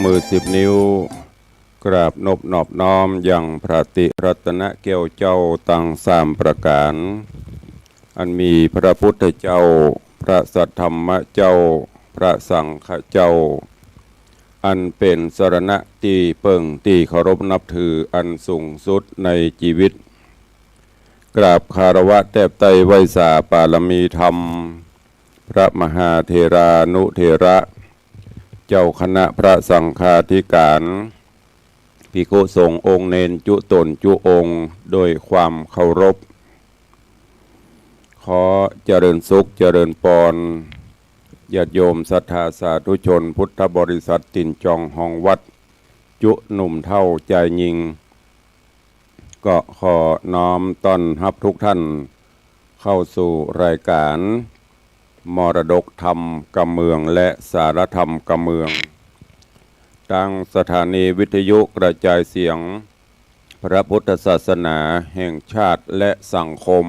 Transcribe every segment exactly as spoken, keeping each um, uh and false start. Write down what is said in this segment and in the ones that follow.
มือสิบนิ้ว กราบนบนอบน้อมยังพระติรัตนแก้วเจ้าตังสามประก๋าน อันมีพระพุทธเจ้า พระสัทธรรมเจ้า พระสังฆเจ้า อันเป๋นสรณะตี้เปิ้งตี้เคารพนับถืออันสูงสุดในจีวิต กราบคารวะแทบไต้ไหว้สาปารมีธรรม พระมหาเถรานุเถระ เจ้าคณะพระสังฆาธิก๋าน ภิกขุสงฆ์องค์เณรจุ๊ต๋นจุ๊องค์ โดยความเคารพ ขอเจริญสุขเจริญปอน ญาติโยมศรัทธาสาธุชนพุทธบริษัทตี๋นจองฮองวัด จุ๊หนุ่มเฒ่าจายญิง ก็ขอน้อมต้อนฮับทุกท่านเข้าสู่รายการ มรดกธรรมกำเมืองและสารธรรมกำเมือง ตางสถานีวิทยุกระจายเสียงพระพุทธศาสนาแห่งชาติและสังคม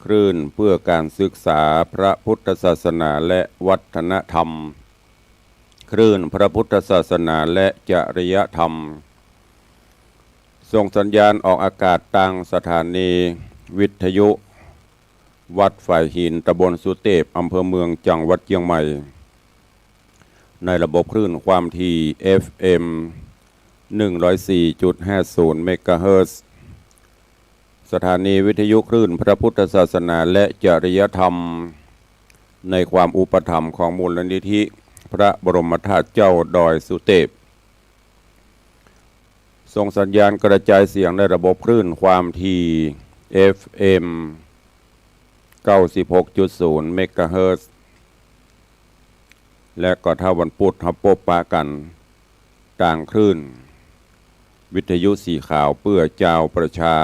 คลื่นเพื่อการศึกษาพระพุทธศาสนาและวัฒนธรรม คลื่นพระพุทธศาสนาและจริยธรรม ส่งสัญญาณออกอากาศตางสถานีวิทยุวัดฝายหิน ตำบลสุเตพ อำเภอเมือง จังหวัดเจียงใหม่ ในระบบคลื่นความถี่ เอฟเอ็ม หนึ่งร้อยสี่จุดห้าศูนย์ เมกะเฮิรตซ์ สถานีวิทยุคลื่นพระพุทธศาสนาและจริยธรรม ในความอุปถัมภ์ของมูลนิธิพระบรมธาตุเจ้าดอยสุเตพ ส่งสัญญาณกระจายเสียงในระบบคลื่นความถี่ เอฟเอ็ม เก้าสิบหกจุดศูนย์ เมกะเฮิรตซ์ และก็ถ้าวันพุธเฮาปบปะกั๋นตางคลื่นวิทยุสีขาวเปื้อจาวประชา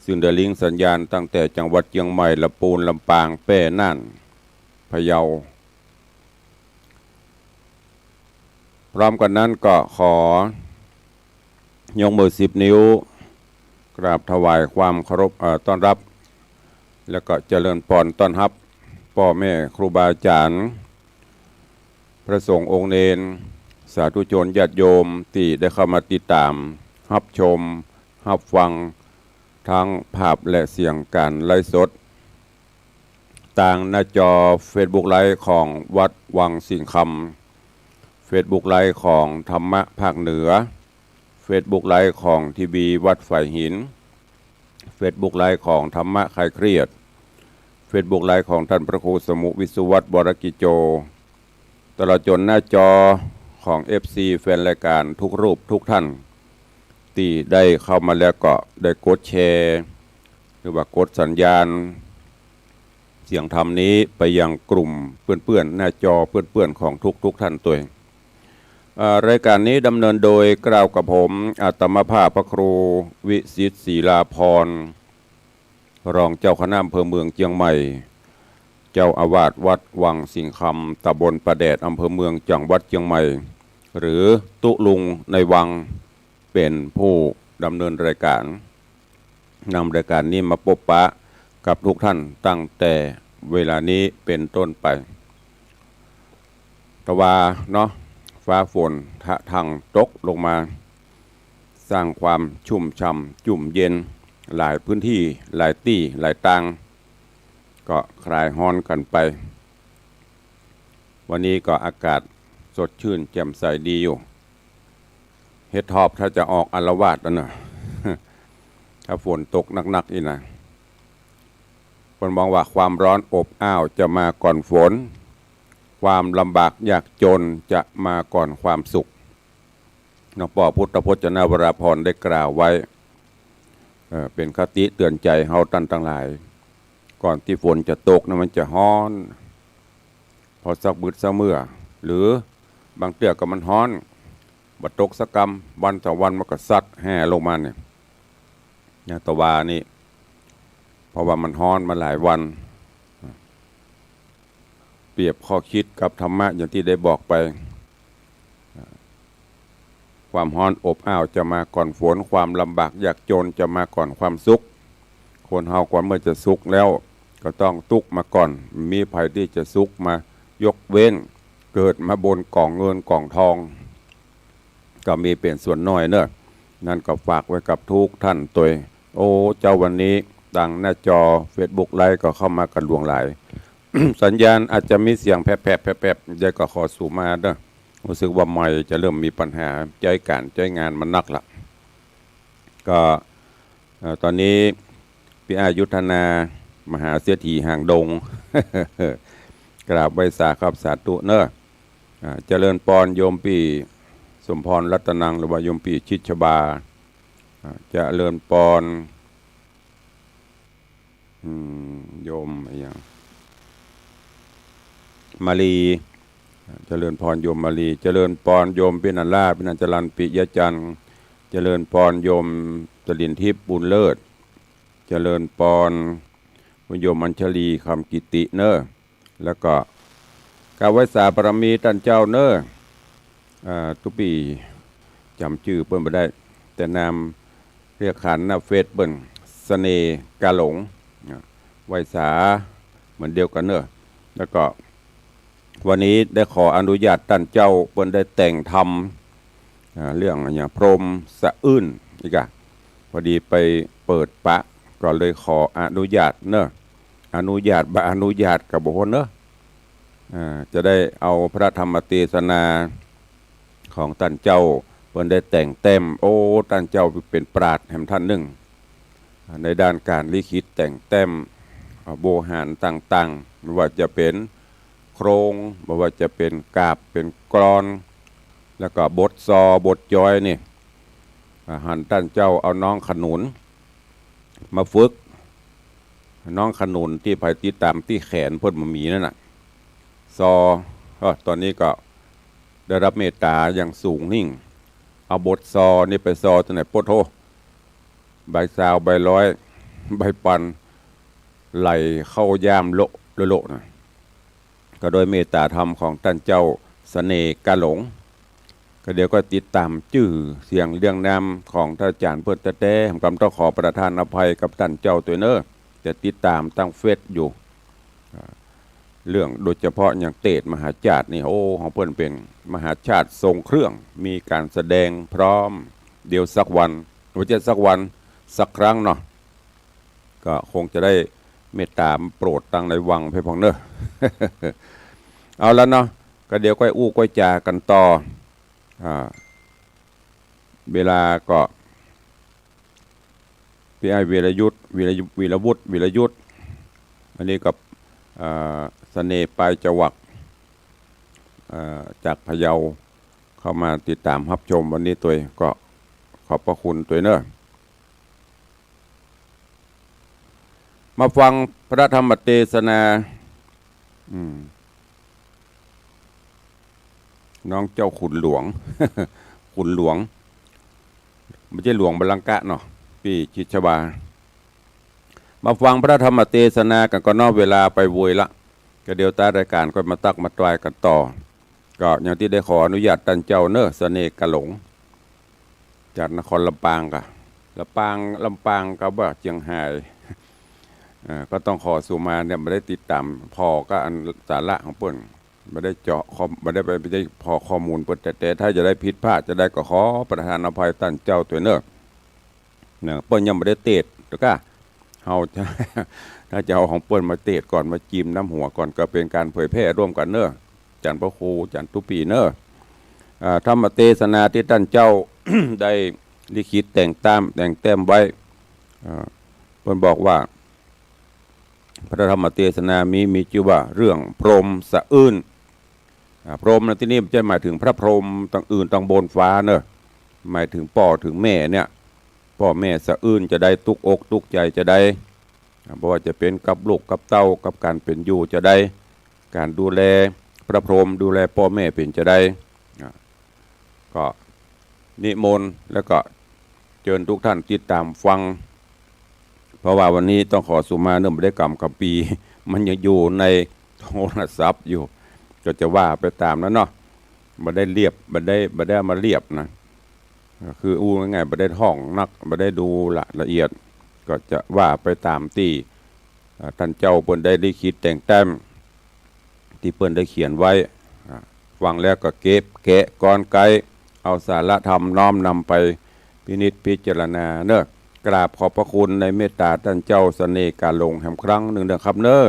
ซึ่งได้ลิงก์สัญญาณตั้งแต่จังหวัดเจียงใหม่ ลำปูน ลำปาง แป้ น่าน พะเยา พร้อมกั๋นนั้นก็ขอยกมือสิบนิ้ว กราบถวายความเคารพ เอ่อ ต้อนรับ แล้วก็เจริญปอนต้อนฮับป้อแม่ครูบาอาจ๋ารย์ พระสงฆ์องค์เณร สาธุชนญาติโยมตี้ได้เข้ามาติดต๋าม ฮับชม ฮับฟัง ตึงภาพและเสียงก๋านไลฟ์สด ตางหน้าจอเฟซบุ๊กไลฟ์ของวัดวังสิงห์คำ เฟซบุ๊กไลฟ์ของธรรมะภาคเหนือ เฟซบุ๊กไลฟ์ของทีวีวัดฝายหิน เฟซบุ๊กไลฟ์ของธรรมะคลายเครียด เฟซบุ๊กไลฟ์ของต้านพระครูสมุห์ วิศวัฒน์ วรกิจโจ ตลอดจ๋นหน้าจอของเอฟซีแฟนรายก๋านทุกรูปทุกท่าน ตี้ได้เข้ามาแล้วก็ได้กดแชร์ หรือว่ากดสัญญาณเสียงธรรมนี้ไปยังกลุ่มเปื้อนๆ หน้าจอเปื้อนๆ ของทุกๆ ท่านตวย เอ่อ รายก๋านนี้ดำเนินโดยเกล้ากระผม อาตมาภาพพระครูวิสิทธิ์ ศรีลาภรณ์ รองเจ้าคณะอำเภอเมืองเจียงใหม่ เจ้าอาวาสวัดวังสิงห์คำ ตำบลป่าแดด อำเภอเมือง จังหวัดเจียงใหม่ หรือตุ๊ลุงในวัง เป๋นผู้ดำเนินรายก๋าน นำรายก๋านนี้มาปบปะกับทุกท่านตั้งแต่เวลานี้เป๋นต้นไป ตะวาเนาะ ฟ้าฝนทะทังตกลงมา สร้างความชุ่มฉ่ำจุ่มเย็น หลายพื้นที่ หลายตี้ หลายตาง ก็คลายฮ้อนกั๋นไป วันนี้ก็อากาศสดชื่นแจ่มใสดีอยู่ เห็ดถอบถ้าจะออกอาละวาดแล้วเนาะ ถ้าฝนตกหนักๆ อี้นะ เปิ้นบอกว่าความร้อนอบอ้าวจะมาก่อนฝน ความลำบากยากจนจะมาก่อนความสุข หลวงป้อพุทธพจนวราภรณ์ได้กล่าวไว้ เอ่อ เป๋นคติเตื๋อนใจ๋เฮาต้านตังหลาย ก่อนตี้ฝนจะตกนะมันจะฮ้อน พอสักบึดสักเมื่อ หรือบางเตื้อก็มันฮ้อน บ่ตกสักกำ วันสองวันมันก็ซัดแฮ่ลงมาเนี่ย อย่างตะวานี่ เพราะว่ามันฮ้อนมาหลายวัน เปรียบข้อคิดกับธรรมะอย่างตี้ได้บอกไป ความฮ้อนอบอ้าวจะมาก่อนฝน ความลำบากยากจนจะมาก่อนความสุข คนเฮาก่อนเมื่อจะสุขแล้วก็ต้องตุ๊กข์มาก่อน มีใผตี้จะสุขมายกเว้น เกิดมาบนก๋องเงินก๋องทอง ก็มีเป๋นส่วนน้อยเนาะ นั้นก็ฝากไว้กับกู้ต้านตวย โอ้ เจ๊า วันนี้ตางหน้าจอเฟซบุ๊กไลฟ์ก็เข้ามากั๋นหลวงหลาย สัญญาณอาจจะมีเสียงแผลบๆ แผลบๆ เดี๋ยวก็ขอสูมาเนาะ ฮู้สึกว่าไมค์จะเริ่มมีปัญหา ใจ๊ก๋านใจ๊งานมันนักละ ก็ เอ่อ ต๋อนนี้ปี้อ้ายยุทธนา มหาเศรษฐีหางดง กราบไหว้สาครับ สาธุเนาะ อ่า เจริญปอนโยมปี้สมพรรัตนัง หรือว่าโยมปี้ชิดชบา อ่า เจริญปอน อืม โยมอะหยัง มาลี เจริญปอนโยมมาลี เจริญปอนโยมปี้นันล่า ปี้นันจรัน ปิยะจันทร์ เจริญปอนโยมจรินทิพย์ บุญเลิศ เจริญปอนโยมอัญชลี คำกิติเนาะ แล้วก็กราบไหว้สาบารมีต้านเจ้าเนาะ อ่า ตุ๊ปี้จ๋ำจื้อเปิ้นบ่ได้ แต่นามเรียกขานหน้าเฟซเปิ้น เสน่ห์กาหลง อ่า ไหว้สาเหมือนเดียวกั๋นเนาะ แล้วก็วันนี้ได้ขออนุญาตต้านเจ้า เปิ้นได้แต่งธรรม อ่า เรื่องอะหยัง พรหมสะอื้น นี่ก่ะ พอดีไปเปิดปะ ก็เลยขออนุญาตเนาะ อนุญาตบ่อนุญาตก็บ่ฮู้เนาะ อ่า จะได้เอาพระธรรมเตสนาของต้านเจ้า เปิ้นได้แต่งแต้ม โอ้ ต้านเจ้าเป๋นปราชญ์แหมต้านนึ่ง ในด้านก๋านลิขิตแต่งแต้ม อ่า โบหารต่างๆ บ่ว่าจะเป๋นโครง บ่ว่าจะเป๋นกาบ เป๋นกลอน แล้วก็บทซอ บทจอยนี่ อ่า หันต้านเจ้าเอาน้องขนุนมาฝึก น้องขนุนตี้ใผติดต๋ามตี้แขนเปิ้นบ่มีนั่นน่ะ ซอ เอ้อ ต๋อนนี้ก็ได้รับเมตต๋าอย่างสูงยิ่ง เอาบทซอนี่ไปซอตรงไหน โป๊ดโธ่ ใบซาว ใบร้อย ใบปัน ไหลเข้าย่ามโละโละโละนะ ก็โดยเมตต๋าธรรมของต้านเจ้าเสน่ห์กาหลง ก็เดี๋ยวก็ติดต๋ามจื้อเสียงเรียงนามของต้านอาจ๋ารย์เปิ้นแต๊ๆ ผมกำต้องขอประทานอภัยกับต้านเจ้าตวยเนาะ แต่ติดต๋ามตางเฟซอยู่ อ่า เรื่องโดยเฉพาะอย่างเตสน์มหาจาตุนี่ โอ้ ของเปิ้นเป๋นมหาจาตุทรงเครื่อง มีก๋านแสดงพร้อม เดี๋ยวสักวัน บ่ใจ้สักวัน สักครั้งเนาะ ก็คงจะได้เมตต๋าโปรดตังในวังเพ่นพ่องเนาะ เอาละเนาะ ก็เดี๋ยวก้อยอู้ก้อยจ๋ากั๋นต่อ อ่า เวลาก็ ปี้อ้ายวีรยุทธ วีรยุทธ วีรวุฒิ วีรยุทธ อันนี้ก็ อ่า เสน่ห์ปลายจวัก อ่า จากพะเยา เข้ามาติดต๋ามฮับชมวันนี้ตวย ก็ขอบพระคุณตวยเนาะ มาฟังพระธรรมเตสนา อืม น้องเจ้าขุนหลวง ขุนหลวง บ่ใจ้หลวงบัลลังก์เนาะ ปี้ชิดชบา มาฟังพระธรรมเตสนากั๋นก่อนเนาะ เวลาไปโวยละ ก็เดี๋ยวต้านรายก๋านก็มาตักมาตวายกั๋นต่อ ก็อย่างตี้ได้ขออนุญาตต้านเจ้าเนาะ เสน่ห์กาหลง จากนครลำปางก่ะ ลำปาง ลำปางก็บ่าเจียงฮาย อ่า ก็ต้องขอสูมาเนี่ย บ่ได้ติดต๋ามผ่อก็อันสาระของเปิ้น บ่ได้เจาะข้อ บ่ได้ไป บ่ได้ผ่อข้อมูลเปิ้น แต่ แต่ถ้าจะได้ผิดพลาดจะได้ก็ขอประทานอภัยต้านเจ้าตวยเนาะ เนาะ เปิ้นยังบ่ได้เตสน์ ตะก้า เฮาจะ ถ้าจะเอาของเปิ้นมาเตสน์ก่อน มาจิมน้ำหัวก่อน ก็เป๋นก๋านเผยแพร่ร่วมกั๋นเนาะ อาจ๋ารย์พระครู อาจ๋ารย์ตุ๊ปี้เนาะ อ่า ธรรมเตสนาตี้ต้านเจ้า ได้ลิขิตแต่งต๋าม แต่งแต้มไว้ อ่า เปิ้นบอกว่า พระธรรมเตสนามี มีจื้อว่าเรื่องพรหมสะอื้น อ่า พรหมในตี้นี้บ่ใจ้หมายเถิงพระพรหมตางอื่นตางบนฟ้าเนาะ หมายเถิงป้อเถิงแม่เนี่ย ป้อแม่สะอื้นจาใด ตุ๊กอกตุ๊กใจ๋จาใด อ่า บ่ว่าจะเป๋นกับลูกกับเต้า กับก๋านเป๋นอยู่จาใด ก๋านดูแลพระพรหม ดูแลป้อแม่เป๋นจาใด อ่า ก็นิมนต์แล้วก็เจิญกู้ต้านติดต๋ามฟัง เพราะว่าวันนี้ต้องขอสูมาเนาะ บ่ได้กำกัมภีร์ มันยังอยู่ในโทรศัพท์อยู่ ก็จะว่าไปต๋ามนั้นเนาะ บ่ได้เลียบ บ่ได้ บ่ได้เอามาเลียบนะ ก็คืออู้ง่ายๆ บ่ได้ท่องนัก บ่ได้ดูละ ละเอียด ก็จะว่าไปต๋ามตี้ อ่า ต้านเจ้าเปิ้นได้ลิขิตแต่งแต้ม ตี้เปิ้นได้เขียนไว้ อ่า ฟังแล้วก็เก็บแกะกลไก เอาสาระธรรมน้อมนำไปพินิจพิจารณาเนาะ กราบขอบพระคุณในเมตตาต้านเจ้าเสน่ห์กาหลงแหมครั้งนึ่งเนาะครับเนาะ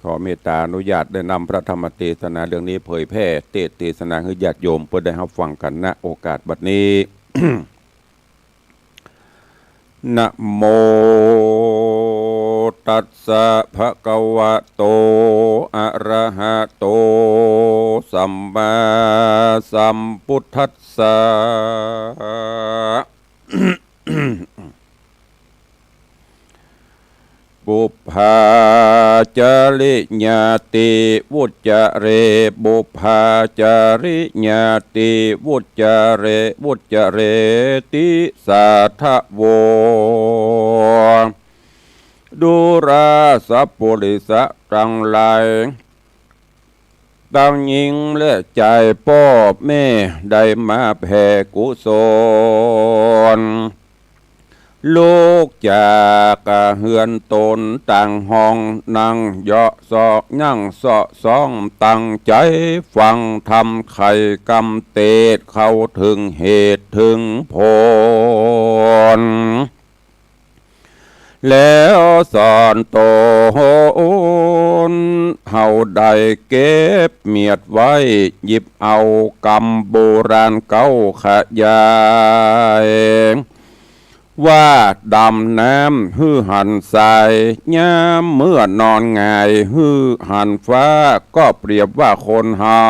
ขอเมตตาอนุญาตได้นำพระธรรมเตสนาเรื่องนี้เผยแผ่เตสน์เตสนาหื้อญาติโยมเปื้อได้ฮับฟังกั๋น ณ โอกาสบัดนี้ นะโมตัสสะ ภะคะวะโต อะระหะโต สัมมาสัมพุทธัสสะ ปุพพาจาริญาติวุจจาเร ปุพพาจาริญาติวุจจาเร วุจจาเรติสาทะโว ดูราสัปปุริสะตังหลาย ตังญิงและจายป้อแม่ได้มาแผ่กุศล ลุกจากเฮือนต๋นตางห้อง นั่งเยาะเซาะ นั่งเซาะซ้อง ตั้งใจ๋ฟังธรรม ไขกำเตสน์เข้าเถิงเหตุเถิงผล แล้วสอนต๋น เฮาได้เก็บเมียดไว้ หยิบเอากำโบราณเก๊าขยาย ว่าดำน้ำหื้อหันใส ยามเมื่อนอนหงายหื้อหันฟ้า ก็เปรียบว่าคนเฮา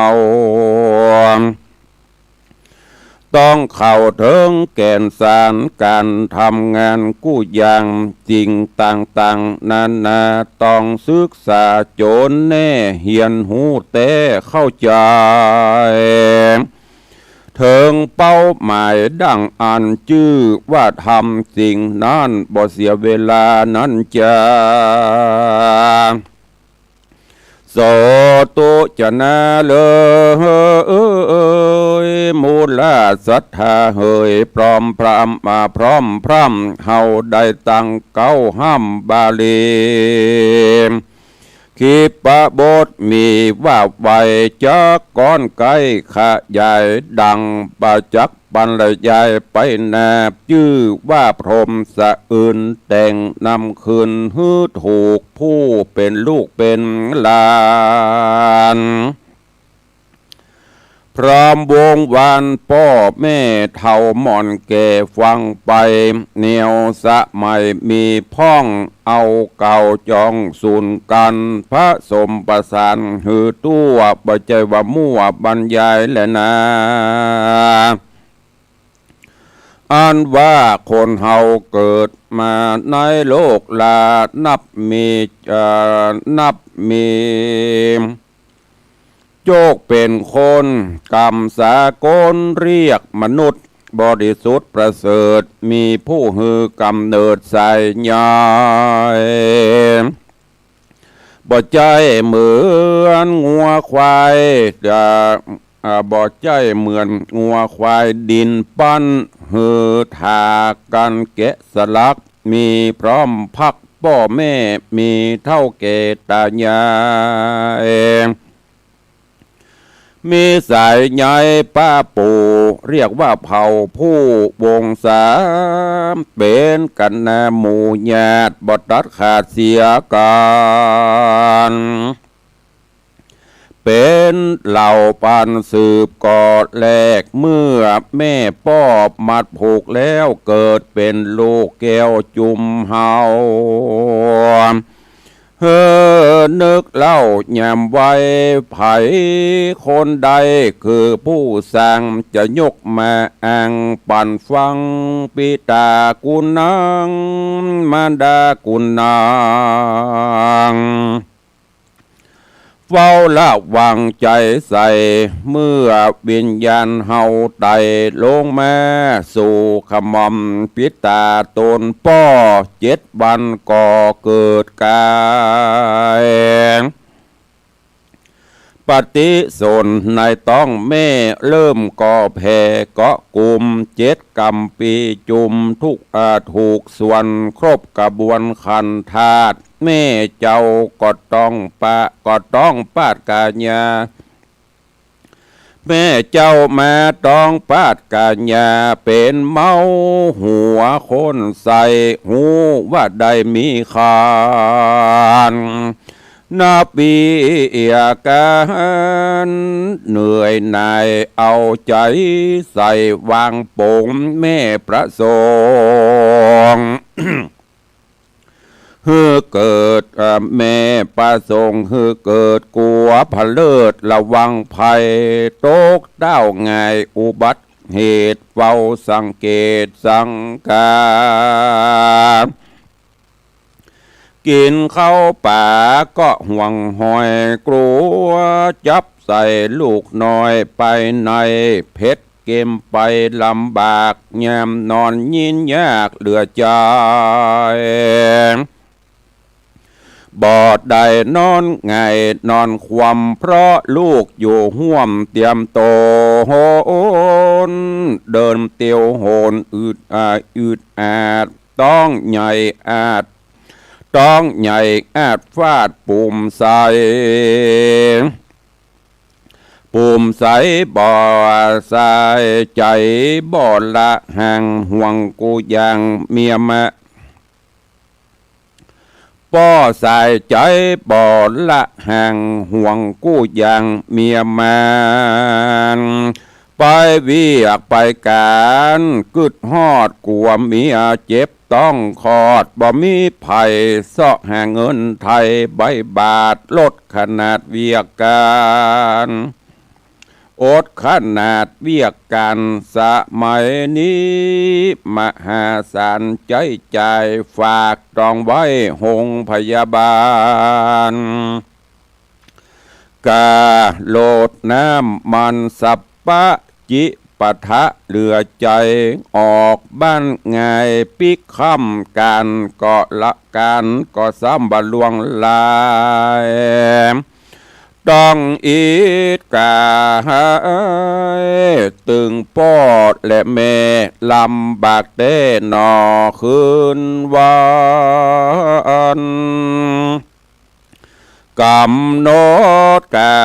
ต้องเข้าเถิงแก่นสารก๋านทำงานกู้อย่าง สิ่งต่างๆ นานา ต้องศึกษาจ๋นแน่ เฮียนฮู้แต๊เข้าใจ๋ เถิงเป้าหมายดั่งอันจื้อว่าทำ สิ่งนั้นบ่เสียเวลานั้นจา โสตุจะนาเอย มูลศรัทธาเหย พร้อมพร่ำ มาพร้อมพร่ำ เฮาได้ตั้งเก๊าห้ำบาลี ขีปบทมีว่าไว จักก้อนไก้ขยายดัง บ่จักบรรยายไปนา จื้อว่าพรหมสะอื้น แต่งนำคืนหื้อถูก ผู้เป๋นลูกเป๋นหลาน พร้อมวงวานป้อแม่เฒ่าหม่อนแก่ ฟังไปแนวสมัยมีพ่อง เอาเก่าจ่องสูนกั๋น ผสมประสานหื้อตั๋ว บ่ใจ้ว่ามั่วบรรยายแลนา อันว่าคนเฮาเกิดมาในโลกลา นับมี เอ่อ นับมี โจกเป๋นคน กำสากลเรียกมนุษย์ บริสุทธิ์ประเสริฐ มีผู้หื้อกำเนิดสายใหญ่ บ่ใจ้เหมือนงัวควาย จะ อ่า บ่ใจ้เหมือนงัวควายดินปั้น หื้อถากั๋นแกะสลัก มีพร้อมพรรคป้อแม่ มีเฒ่าแก่ต๋ายาย มีสายใยป้าปู่ เรียกว่าเผ่าผู้วงศา เป๋นกั๋นนาหมู่ญาติ บ่ตัดขาดเสียกั๋น เป๋นเหล่าปานสืบก่อแรก เมื่อแม่ป้อมัดผูกแล้ว เกิดเป๋นลูกแก้วจุมเฮา เฮ้อ นึกเล่ายามวัย ใผคนใดคือผู้สร้าง จะยกมาอ้างปันฟัง ปิตากุณัง มารดากุณัง เฝ้าระวังใจ๋ใส่ เมื่อวิญญาณเฮาไต่ลงมาสู่ขมำปิตาต๋นป้อ เจ็ดวันก็เกิดกาย ปฏิสนธิในต๊องแม่ เริ่มก่อแผ่เกาะกุม เจ็ดกำปีจุม ทุก อ่า ถูกส่วนครบกระบวนขันธาตุ แม่เจ้าก็ต้องปะ ก็ต้องปาดกายา แม่เจ้ามาต้องปาดกัญญา เป๋นเมาหัวคนใส ฮู้ว่าได้มีคาน นับเวียกก๋านเหนื่อยหน่าย เอาใจ๋ใส่วางป๋ง แม่ประสงค์ หื้อเกิด อ่า แม่ประสงค์หื้อเกิดกั๋วผะเลิศ ระวังภัยตกเต้าง่าย อุบัติเหตุเฝ้าสังเกตสังกา กิ๋นข้าวป๋าก็ห่วงหอย กั๋วจับใส่ลูกน้อยไปใน เพ็ดเกมไปลำบาก ยามนอนยินยากเหลือใจ๋ บ่ได้นอนหงายนอนคว่ำ เพราะลูกอยู่ฮ่วมเตียมต๋น เดินเตียวโหนอึดอาด อึดอาด ต้องใหญ่อาด ต้องใหญ่อาดฟาดปุ่มใส ปุ่มใสบ่ใส่ใจ๋ บ่ละห่างห่วงกู้อย่างเมียมา บ่ใส่ใจ๋ บ่ละห่างห่วงกู้อย่างเมียมาน ไปเวียกไปก๋าน กึ๊ดฮอดกั๋วเมียเจ็บต้องคลอด บ่มีใผเซาะหาเงินไถ่ใบบาท ลดขนาดเวียกก๋าน อดขนาดเวียกก๋าน สมัยนี้มหาศาลใจ๊จ่าย ฝากต้องไว้โฮงพยาบาล ก๋าโลดน้ำมันสัปปะจิปะทะเหลือใจ๋ ออกบ้านง่ายปิ๊กค่ำ ก๋านก็ละก๋านก็ซ้ำบ่ล่วงลาย ต้องอิดก๋าย ตึงป้อและแม่ลำบากแต๊หนอคืนวัน ก๋ำหนดก๋า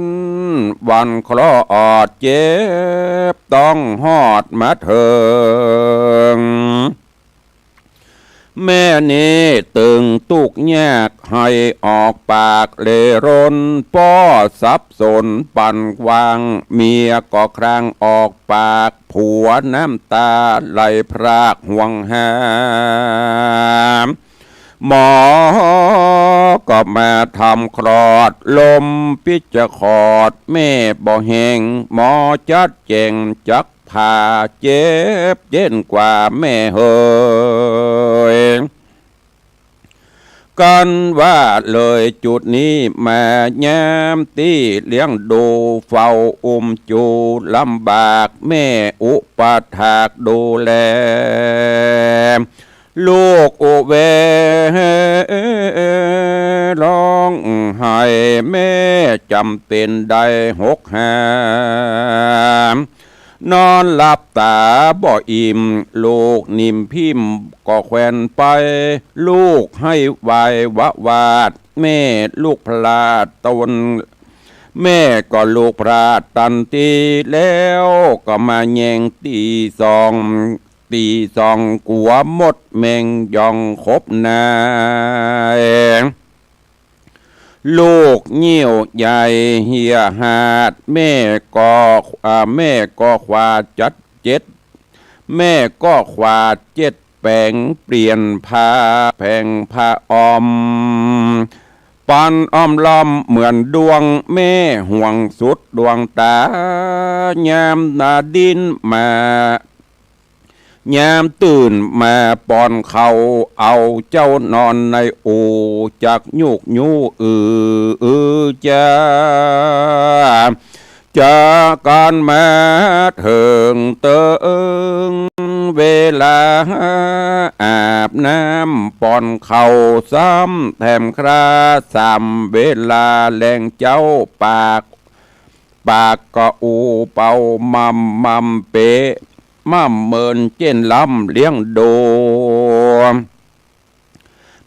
นวันคลอดเจ็บต้องฮอดมาเถิง แม่นี้ตึงตุ๊กข์ยาก ไห้ออกปากเร่ร่อน ป้อสับสนปันกว้าง เมียก็คลางออกปาก ผัวน้ำต๋าไหลพรากห่วงหา หมอก็มาทำคลอด ลมปิ๊จะขอด แม่บ่แฮง หมอจัดแจ๋งจัก ผ่าเจ็บเย็นกว่าแม่เหย กันว่าเลยจุดนี้มา ยามตี้เลี้ยงดูเฝ้าอุ้มจู๋ลำบาก แม่อุปถากดูแล ลูกอุเวร้องไห้ แม่จ๋ำเป๋นได้หกหาม นอนหลับต๋าบ่อิ่ม ลูกนิ่มพิมก็แขวนไป ลูกไห้วายวะวาด แม่ลุกพลาดตน แม่ก็ลุกพลาดตันที แล้วก็มาแย่งตี้ส่อง ตี้ส่องกั๋วหมดแม่งย่องคบนาย ลูกงิ้วใหญ่เหียหาด แม่ก็ อ่า แม่ก็ขวาจัดเจ็ด แม่ก็ขวาเจ็ดแป๋ง เปลี่ยนผ้าแผงผ้าอ้อม ปันอ้อมล้อมเหมือนดวง แม่ห่วงสุดดวงต๋า ยามนาดิ้นมา ยามตื่นมาป้อนข้าว เอาเจ้านอนในอู่ จักยุกยู้อือ อือจา จากกันมาเถิงเติง เวลาอาบน้ำป้อนข้าว ซ้ำแถมคราสามเวลา แลงเจ๊าปาก ปากก็อู้เป่าม่ำม่ำเปะ ม่ำเมินเจ๊นล้ำเลี้ยงดู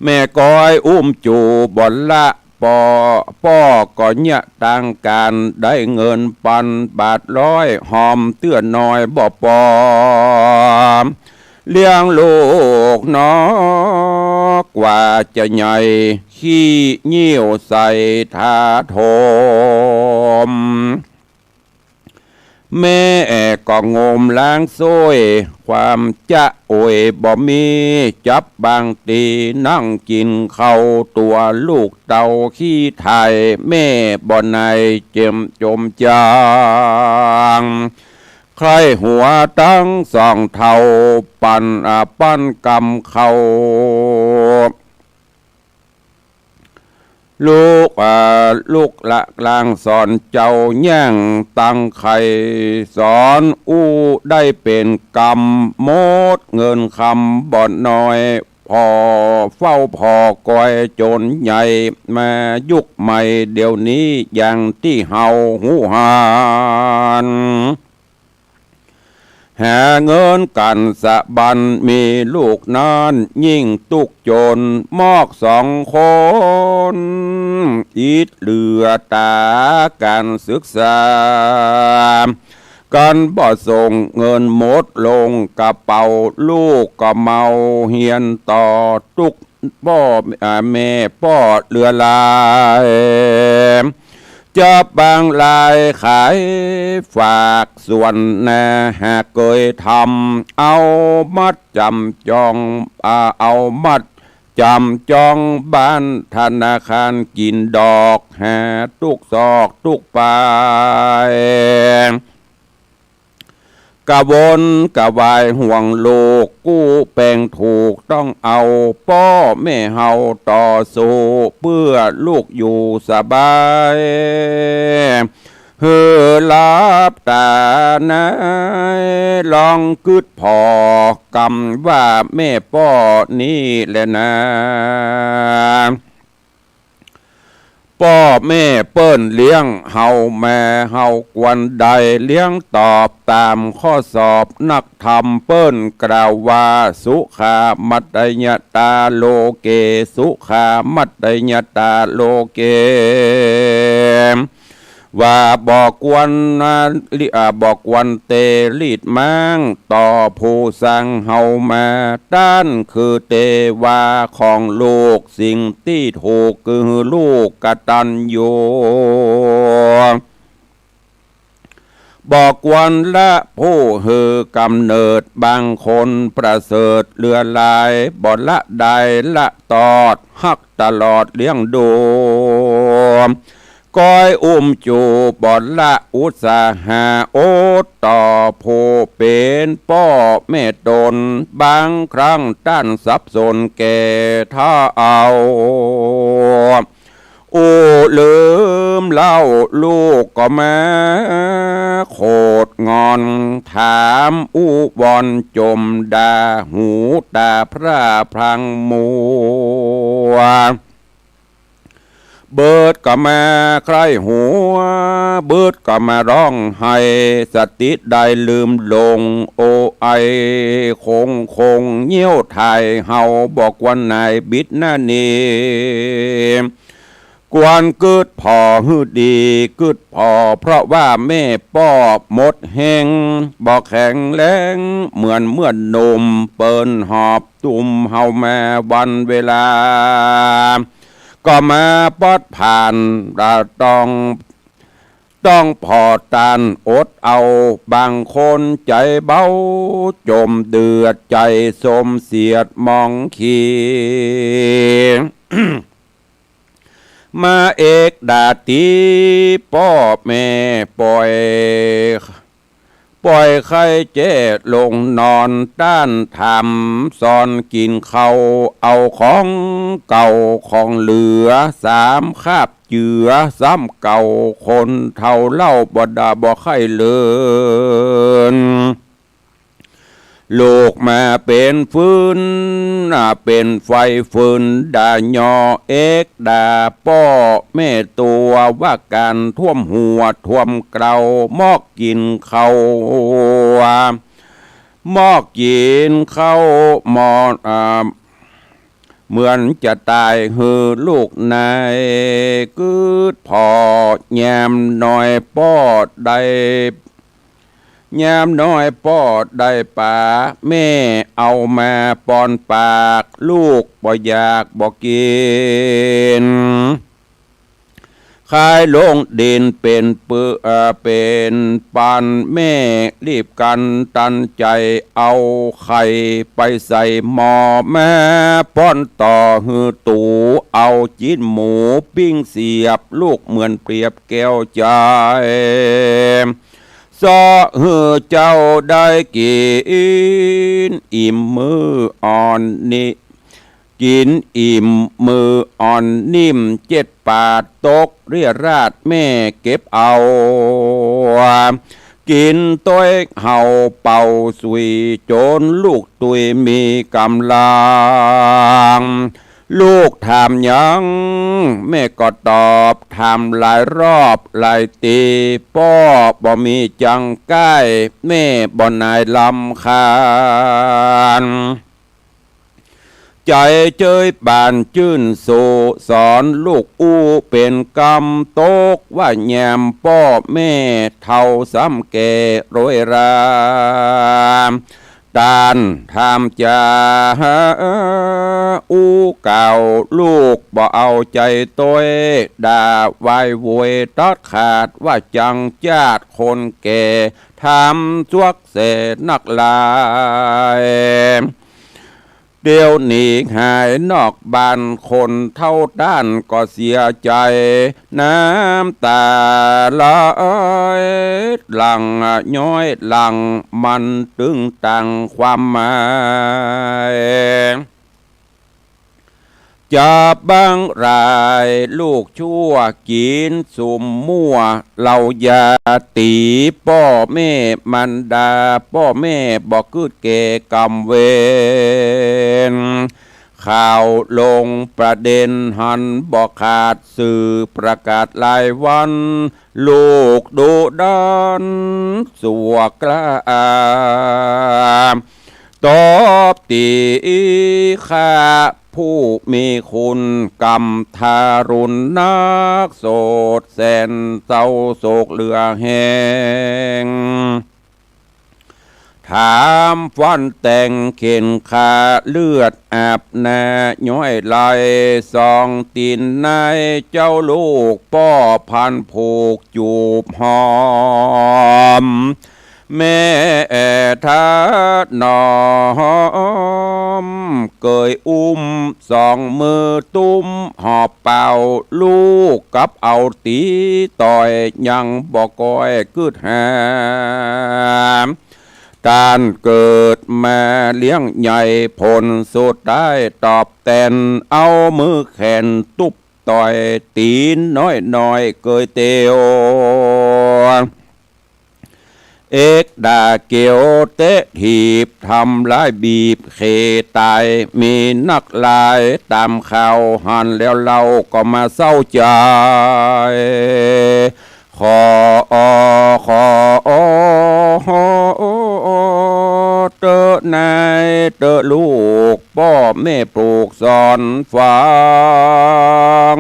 แม่ก้อยอุ้มจู๋บ่ละ ป ปอ ป้อก็เยียะตางก๋าน ได้เงินปันบาทร้อย หอมเตื้อน้อยบ่ปอ เลี้ยงลูกหนอ กว่าจะใหญ่ ขี้เยี่ยวใส่ถาโถม แม่ก็งมล้างซ้วย ความจะโอยบ่มี จับบางตีนั่งกิ๋นข้าว ตั๋วลูกเต้าขี้ถ่าย แม่บ่ไหนเจ็มจมจาง ใคร่หัวตังสองเฒ่า ปัน อ่า ปันกำข้าว ลูก อ่า ลูกละลางสอนเจ้า แย่งตังใค่สอนอู้ ได้เป๋นกำหมด เงินคำบ่น้อย ผ่อเฝ้าผ่อกอยจ๋นใหญ่ มายุคใหม่เดี๋ยวนี้ อย่างตี้เฮาฮู้หัน หาเงินกั๋นสะบั้น มีลูกนั้นยิ่งตุ๊กจน มอกสองคน อิดเหลือต๋าก๋านศึกษา กั๋นบ่ส่ง เงินหมดลงกระเป๋า ลูกก็เมาเฮียนต่อ ตุ๊ก ป้อ อ่า แม่ป้อเหลือหลาย จะบางรายขายฝากสวนนา หากเกยทำ เอามัดจำจอง อ่า เอามัดจำจอง บ้านธนาคารกิ๋นดอก หาตุ๊กซอกตุ๊กปาย กระวนกระวายห่วงลูก กู้แปงถูกต้องเอา ป้อแม่เฮาต่อสู้ เปื้อลูกอยู่สบาย หื้อหลับต๋าหนาย ลองกึ๊ดผ่อกำว่าแม่ป้อนี้แลนา ป้อแม่เปิ้นเลี้ยงเฮามา เฮาควรได้เลี้ยงตอบต๋ามข้อสอบ นักธรรมเปิ้นกล่าวว่า สุขามัตตยตาโลเก สุขามัตตยตาโลเก ว่าบ่ควรนะ ลิ อ่า บ่ควรเตรีดม้าง ต่อผู้สั่งเฮามา ต้านคือเตวาของลูก สิ่งตี้ถูกคือลูกกตัญญู บ่ควรละผู้หื้อกำเนิด บางคนประเสริฐเหลือหลาย บ่ละได้ละตอด ฮักตลอดเลี้ยงดู ก้อยอุ้มจูบ่ละอุตสาหะ อดต่อผู้เป๋นป้อแม่ต๋น บางครั้งต้านสับสนแก่ถ้าเอา อู้ลืมเล่า ลูกก็มาโขดงอน ถามอู้วอนจ่มด่า หูต๋าพร่าพลั้งมัว เบิดก็มาใคร่หัว เบิดก็มาร้องไห้ สติได้ลืมหลง โอไอคงคง เยี่ยวถ่ายเฮาบ่ควรหนายบิดหน้านี้ ควรกึ๊ดผ่อหื้อดี กึ๊ดผ่อ เพราะว่าแม่ป้อหมดแฮง บ่แข็งแรงเหมือนเมื่อหนุ่ม เปิ้นหอบตุ้มเฮามาวันเวลา ก็มาปอดผ่าน ละต้อง ต้องผ่อต้านอดเอา บางคนใจ๋เบา จ่มเดือดใจ๋สมเสียดมองขี มาเอกดาตีป้อแม่ป่อย ป่อยไข้แจ้ลงนอน ต้านถามสอนกิ๋นข้าว เอาของเก่าของเหลือ สามคาบเจือ ซ้ำเก่าคนเฒ่าเล่า บ่ด่าบ่ไข้เลิน ลูกมาเป๋นฟืน อ่า เป๋นไฟฟืน ด่ายอเอกด่าป้อแม่ตั๋ว ว่าก๋านท่วมหัวท่วมเกลา มอกกิ๋นข้าว มอกกิ๋นข้าว หมอ อ่า เหมือนจะต๋ายหื้อลูกนาย กึ๊ดผ่อ ยามน้อยป้อได้ ยามน้อยป้อได้ป๋า แม่เอามาป้อนปาก ลูกบ่อยากบ่กิ๋น ขายลงดินเป๋นปื้อ เอ่อ เป๋นปัน แม่รีบกั๋นตันใจ๋ เอาไข่ไปใส่หม้อ มาป้อนต่อหื้อตั๋ว เอาจิ๊นหมูปิ้งเสียบ ลูกเหมือนเปรียบแก้วใจ๋ เซาะหื้อเจ้าได้กิ๋นอิ่มมื้ออ่อนนี้ กิ๋นอิ่มมื้ออ่อนนิ่ม เจ็ดป๋าตกเรียราษฎร์แม่เก็บเอา กิ๋นต้วยเห่าเป่าสุย จ๋นลูกตุ้ยมีก๋ำลัง ลูกถามหยัง แม่ก็ตอบ ถามหลายรอบหลายตี๋ ป้อบ่มีจังก้าย แม่บ่หนายรำคาญ ใจ๋เจยบานจื้นสู่ สอนลูกอู้เป๋นกำ ตกว่าแยมป้อแม่ เฒ่าซ้ำแก่โรยรา ต้านถามจา อู้กล่าวลูกบ่เอาใจ๋ตวย ด่าวายโวยตัดขาด ว่าจังจาดคนแก่ ถามจวกเสนักหลาย เดี๋ยวนี้หายนอกบ้าน คนเฒ่าต้านก็เสียใจ๋ น้ำต๋าไหลหลั่งย้อยหลั่ง มันตึงตังความหมาย จะบั้งหลายลูกชั่ว กิ๋นสุมมั่วเหล้ายา ตี๋ป้อแม่มารดา ป้อแม่บ่กึ๊ดแก่กรรมเวร ข่าวลงประเด็นหันบ่ขาด สื่อประกาศรายวัน ลูกดุดันสัวกล้า ตอบตี๋ข้าผู้มีคุณ กรรมทารุณนัก โสดแสนเศร้าโศกเหลือแฮง ถามฟันแตงเข็นขา เลือดอาบหน้าย้อยไหล สองตี๋นนายเจ้าลูกป้อ พันผูกจูบหอม แม่ถนอมเกยอุ้ม สองมือตุ้มหอบเป่า ลูกกับเอาตี๋ต่อย ยังบ่ก้อยกึ๊ดหา ต้านเกิดมาเลี้ยงใหญ่ ผลสุดท้ายตอบแตน เอามือแขนตุ๊บต่อย ตี๋นน้อยๆ เกยเตียว เอกด่าเกียวเตะถีบ ทำร้ายบีบเขต๋าย มีนักหลายต๋ามข่าวหันแล้วเล่า ก็มาเศร้าใจ๋ ขอ ขอ เต๊อะนายเต๊อะลูก ป้อแม่ปลูกสอนฟัง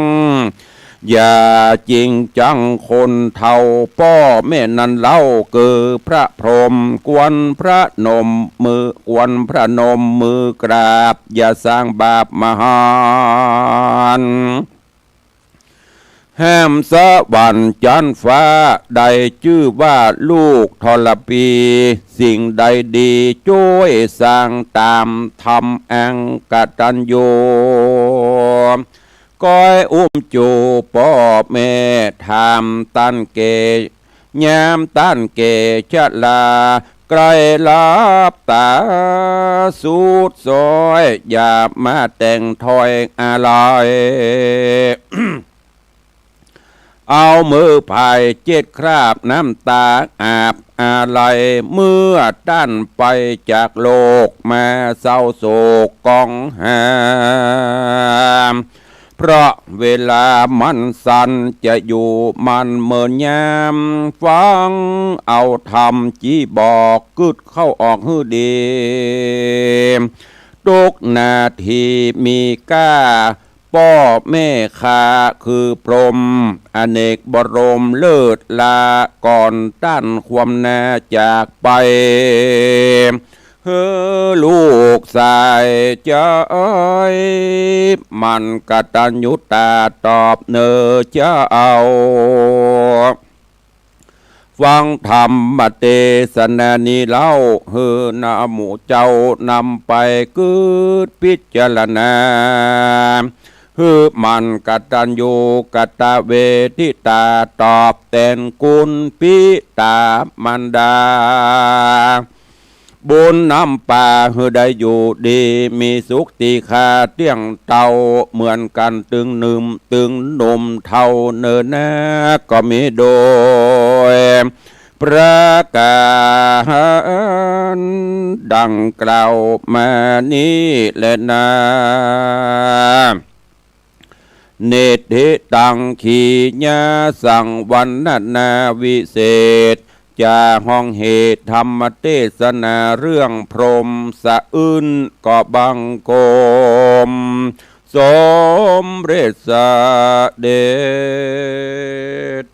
อย่าจริงจังคนเฒ่า ป้อแม่นั้นเล่า คือพระพรหม ควรพระนมมือ ควรพระนมมือกราบ อย่าสร้างบาปมหันต์ แหมสวรรค์จั๊นฟ้า ได้จื้อว่าลูกทรพี สิ่งใดดีจ้วยสร้างต๋าม ทำอันกตัญญู ก้อยอุ้มจูป้อแม่ ถามต้านแก่ ยามต้านแก่ชรา ใก้หลับต๋าสุดซ้อย อย่ามาแต่งถ้อยอาลัย เอามือผายเจ็ดคราบ น้ำต๋าอาบอาลัย เมื่อต้านไปจากโลก มาเศร้าโศกก้องหา เพราะเวลามันสั้น จะอยู่มันเมินยาม ฟังเอาธรรมจี้บอก กึ๊ดเข้าออกหื้อดี ทุกนาทีมีก้า ป้อแม่ข้าคือพรหม อเนกบรมเลิศลา ก่อนต้านความนาจากไป หื้อลูกสายใจ๋ หมั่นกตัญญูตาตอบเน่อเจ้า ฟังธรรมเตสนานี้เล่า หื้อหน้าหมู่เจ้านำไปกึ๊ดพิจารณา หื้อหมั่นกตัญญูกตเวทิตา ตอบแตนคุณปิตามารดา บุญนำปาหื้อได้อยู่ดี มีสุขตี้ข้าเตี้ยงเต้า เหมือนกั๋นตึงหนึ่มตึงหนุ่มเฒ่าเน่อนา ก็มีโดยประก๋านดังกล่าวมานี้แลนา เนติตัง ขีญาสัง วรรณนาวิเศษ จาห้องเหตุธรรมเตสนาเรื่องพรหมสะอื้น ก็บังคมสมเร็จเสด็จ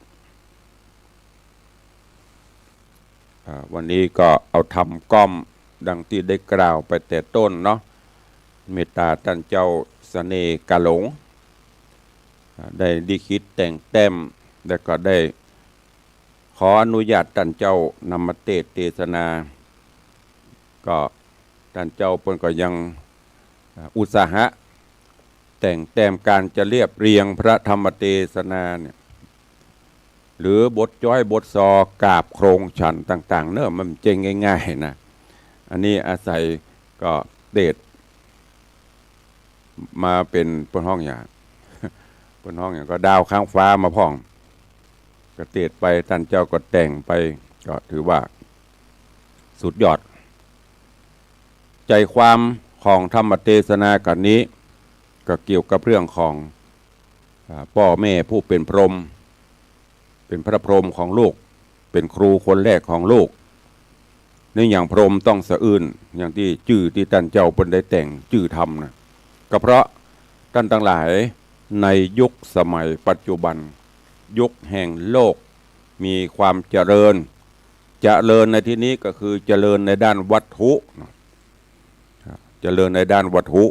อ่า วันนี้ก็เอาธรรมก้อมดังตี้ได้กล่าวไปแต่ต้นเนาะ เมตตาต้านเจ้าเสน่ห์กาหลง อ่า ได้ลิขิตแต่งแต้ม แล้วก็ได้ขออนุญาตต้านเจ้านำมาเตสน์เตสนา ก็ต้านเจ้าเปิ้นก็ยัง อ่า อุตสาหะ แต่งแต้มก๋านจะเรียบเรียงพระธรรมเตสนาเนี่ย หรือบทจ้อยบทซอกราบโครงฉันต่างๆ เนาะ มันบ่ใจ้ง่ายๆ นะ อันนี้อาศัยก็เตสน์มาเป๋นเปิ้นฮ้องหยัง เปิ้นฮ้องหยังก็ดาวค้างฟ้ามาพ่อง ก็เตสน์ไป ต้านเจ้าก็แต่งไป ก็ถือว่าสุดยอด ใจ๋ความของธรรมเตสนากั๋นนี้ ก็เกี่ยวกับเรื่องของ อ่า ป้อแม่ผู้เป๋นพรหม เป๋นพระพรหมของลูก เป๋นครูคนแรกของลูก ในอย่างพรหมต้องสะอื้น อย่างตี้จื้อตี้ต้านเจ้าเปิ้นได้แต่งจื้อธรรมนะ ก็เพราะต้านตังหลายในยุคสมัยปัจจุบัน ยุคแห่งโลกมีความเจริญ เจริญในที่นี้ก็คือเจริญในด้านวัตถุเนาะ เจริญในด้านวัตถุ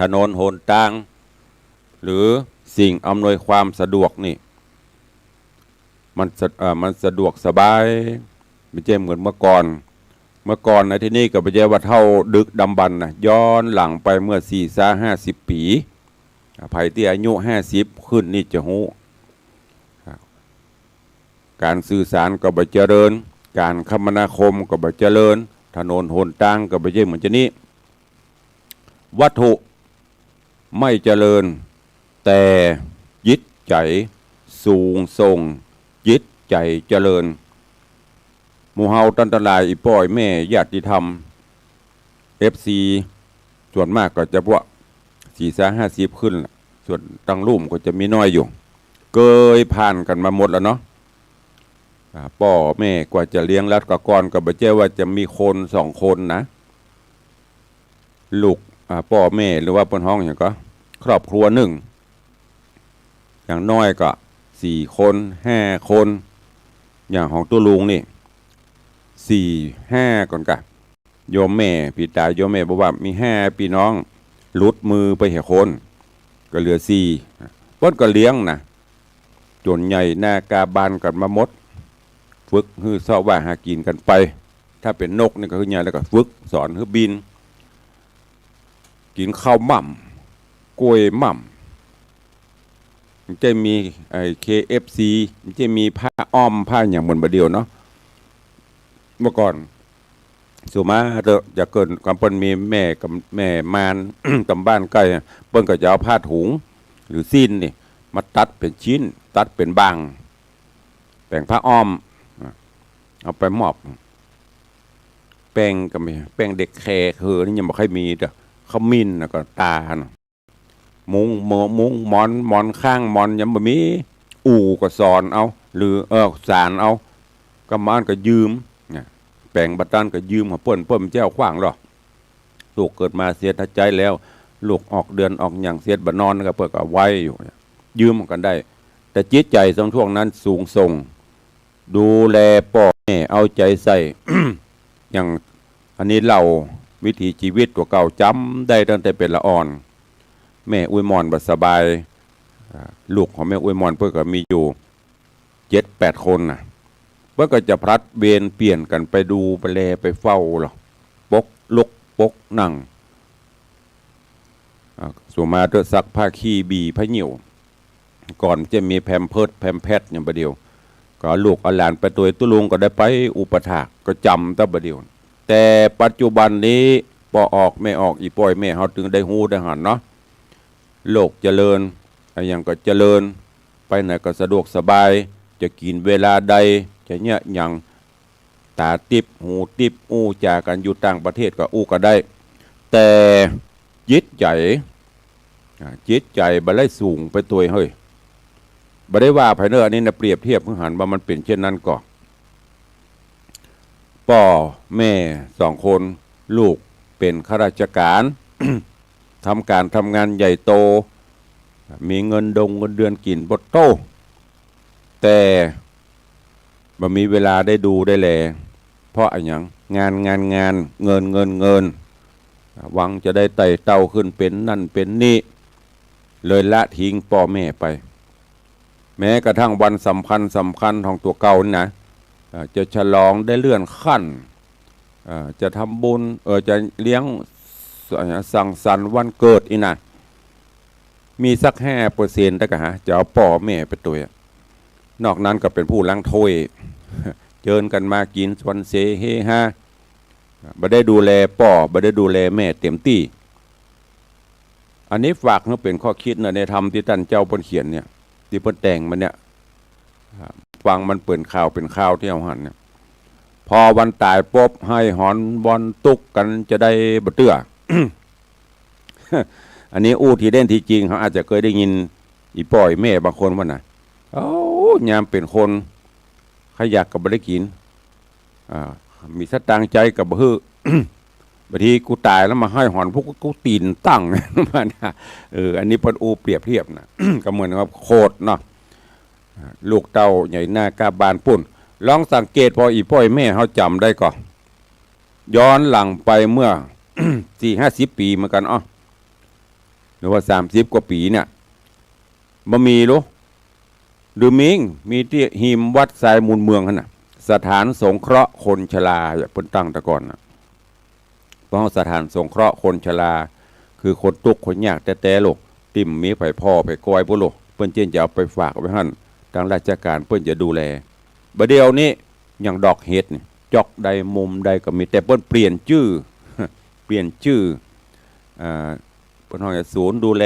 ถนนหนตาง หรือสิ่งอำนวยความสะดวกนี่ มันสะ- เอ่อ มันสะดวกสบาย บ่ใจ้เหมือนเมื่อก่อน เมื่อก่อนในที่นี้ก็บ่ใจ้ว่าเต้าดึกดำบรรพ์นะ ย้อนหลังไปเมื่อสี่ซาห้าสิบปี๋ อ่า ใผตี้อายุห้าสิบขึ้นนี่จะฮู้ ครับ ก๋านสื่อสารก็บ่เจริญ ก๋านคมนาคมก็บ่เจริญ ถนนหนตางก็บ่ใจ้เหมือนจานี้ วัตถุไม่เจริญ แต่จิตใจ๋สูงส่ง จิตใจ๋เจริญ หมู่เฮาต้านตังหลาย อี่ป้ออี่แม่ ญาติธรรม เอฟซี ส่วนมากก็จะพวกสี่ซาห้าสิบขึ้นแหละ ส่วนตังลุ่มก็จะมีน้อยอยู่ เกยผ่านกั๋นมาหมดแล้วเนาะ อ่า ป้อแม่กว่าจะเลี้ยงรัฐกาก่อนก็บ่ใจ้ว่าจะมีคนสองคนนะ ลูก อ่า ป้อแม่หรือว่าเปิ้นฮ้องหยังก็ ครอบครัวนึ่ง อย่างน้อยก็สี่คน ห้าคน อย่างของตุ๊ลุงนี่ สี่ ห้า ก่อนกะ โยมแม่ ปี้ต๋ายโยมแม่บอกว่ามีห้าปี้น้อง หลุดมือไปเหียคน ก็เหลือสี่ เปิ้นก็เลี้ยงนะ จ๋นใหญ่หน้ากาบานกั๋นมาหมด ฝึกหื้อเซาะว่าหากิ๋นกั๋นไป ถ้าเป๋นนกนี่ก็หื้อใหญ่แล้วก็ฝึกสอนหื้อบิน กิ๋นข้าวม่ำ กล้วยม่ำ มันจะมีไอ้ เคเอฟซี มันจะมีผ้าอ้อมผ้าหยังเหมือนบ่าเดี่ยวเนาะ เมื่อก่อน สุมาเต๊อะ จะเกิดความเปิ้นมีแม่กับแม่มาร ต๋ามบ้านใก้อะ เปิ้นก็จะเอาผ้าถุง หรือซี้นนี่ มาตัดเป๋นชิ้น ตัดเป๋นบ่าง แป๋งผ้าอ้อม เอาไปมอบ แป้งก็มี แป้งเด็กแคร์ คือ นี่ยังบ่ค่อยมีเต๊อะ ขมิ้นแล้วก็ตาล มุ้ง มุ้ง หมอน หมอนข้าง หมอนยังบ่มี อู่ก็สอนเอา หรือ เออ สานเอา กำมานก็ยืม เนี่ย แป๋งบ่ตันก็ยืมของเปิ้น เปิ้นบ่ใจ้เอาขว้างหรอก ลูกเกิดมาเสียหัวใจ๋แล้ว ลูกออกเดือนออกหยังเสียบ่นอน ก็เปิ้นก็ไหว้อยู่ ยืมกั๋นได้ แต่จิตใจ๋ตรงช่วงนั้นสูงส่ง ดูแลป้อแม่เอาใจ๋ใส่ อย่างอันนี้เล่าวิถีชีวิตตั๋วเก่าจ๋ำได้ตั้งแต่เป๋นละอ่อน แม่อุ๊ยม่อนบ่สบาย อ่า ลูกของแม่อุ๊ยม่อนเปิ้นก็มีอยู่เจ็ดแปดคนน่ะ เปิ้นก็จะผลัดเวรเปลี่ยนกั๋นไปดูไปแลไปเฝ้าลอ ปกลุกปกนั่ง อ่า ส่วนมากจะซักผ้าขี้ บีผ้าหยิ่ว ก่อนจะมีแพมเพิร์สแพมแพดอย่างบ่าเดี่ยว ก็เอาลูกเอาหลานไปตวย ตุ๊ลุงก็ได้ไปอุปัฏฐาก ก็จ๋ำตะบ่าเดี่ยว แต่ปัจจุบันนี้ป้อออกแม่ออก อี่ป้ออี่แม่เฮาตึงได้ฮู้ได้หันเนาะ โลกเจริญ อะหยังก็เจริญ ไปไหนก็สะดวกสบาย จะกิ๋นเวลาใด จะเยียะหยัง ต๋าติ๊บ หูติ๊บ อู้จ๋ากั๋นอยู่ต่างประเทศก็อู้กั๋นได้ แต่จิตใจ๋ อ่า จิตใจ๋บ่ได้สูงไปตวยเฮ้ย บ่ได้ว่าใผเน่อ อันนี้นะเปรียบเทียบหื้อหันว่ามันเป๋นเช่นนั้นก่อ ป้อแม่สองคน ลูกเป๋นข้าราชก๋าน ทำก๋านทำงานใหญ่โต มีเงินดงเงินเดือนกิ๋นบ่โต้ แต่บ่มีเวลาได้ดูได้แล เพราะอะหยัง งาน งาน งาน เงิน เงิน เงิน หวังจะได้ไต่เต้าขึ้นเป๋นนั่นเป๋นนี่ เลยละทิ้งป้อแม่ไป แม้กระทั่งวันสำคัญสำคัญของตั๋วเก่านี่นะ เอ่อ จะฉลองได้เลื่อนขั้น เอ่อ จะทำบุญ เอ่อ จะเลี้ยงสังสรรค์วันเกิดนี่นะ มีสักห้าเปอร์เซ็นต์ ตะกะหา จะเอาป้อแม่ไปตวย นอกนั้นก็เป๋นผู้ล้างถ้วย เจิญกั๋นมากิ๋นชวนเสเฮฮา บ่ได้ดูแลป้อ บ่ได้ดูแลแม่เต๋มตี้ อันนี้ฝากหื้อเป๋นข้อคิดนะ ในธรรมตี้ต้านเจ้าเปิ้นเขียนเนี่ย ตี้เปิ้นแต่งมาเนี่ย ฟังมันเป๋นข่าวเป๋นข่าวตี้เฮาหันเนี่ย พอวันต๋ายปุ๊บ ไห้หอนวอนตุ๊กกั๋นจะได้บ่เตื้อ อันนี้อู้ตี้เล่น ตี้จริงเฮาอาจจะเกยได้ยิน อี่ป้ออี่แม่บางคนว่าน่ะ โอ้ ยามเป๋นคน ใค่อยากก็บ่ได้กิ๋น อ่า มีสตางค์ใจ๊ก็บ่หื้อ บางทีกูต๋ายแล้วมาไห้หอนพวกกูตี๋นตั้ง ประมาณนี้ เออ อันนี้เปิ้นอู้เปรียบเทียบน่ะ ก็เหมือนกับโคตรเนาะ อ่า ลูกเต้าใหญ่หน้ากล้าบานปู้น ลองสังเกต ป้ออี่ป้ออี่แม่เฮาจ๋ำได้ก่อ ย้อนหลังไปเมื่อ สี่ห้าสิบปี๋เหมือนกั๋นอ้อ หรือว่าสามสิบกว่าปี๋เนี่ย บ่มีหรือ หรือมี มีตี้ฮิมวัดทรายมูลเมืองหั้นน่ะ สถานสงเคราะห์คนชรา เปิ้นตั้งแต่ก่อนน่ะ เพราะสถานสงเคราะห์คนชรา คือคนตุ๊กข์คนยากแต๊ๆ ลูก ตี้บ่มีใผผ่อใผกอยปู้นลูก เปิ้นเจ้าจะเอาไปฝากไว้หั้น ตางราชก๋านเปิ้นจะดูแล บ่าเดี่ยวนี้ยังดอกเห็ดนี่ จ๊อกใดมุมใดก็มี แต่เปิ้นเปลี่ยนจื้อ เปลี่ยนจื้อ อ่า เปิ้นฮ้องว่าศูนย์ดูแล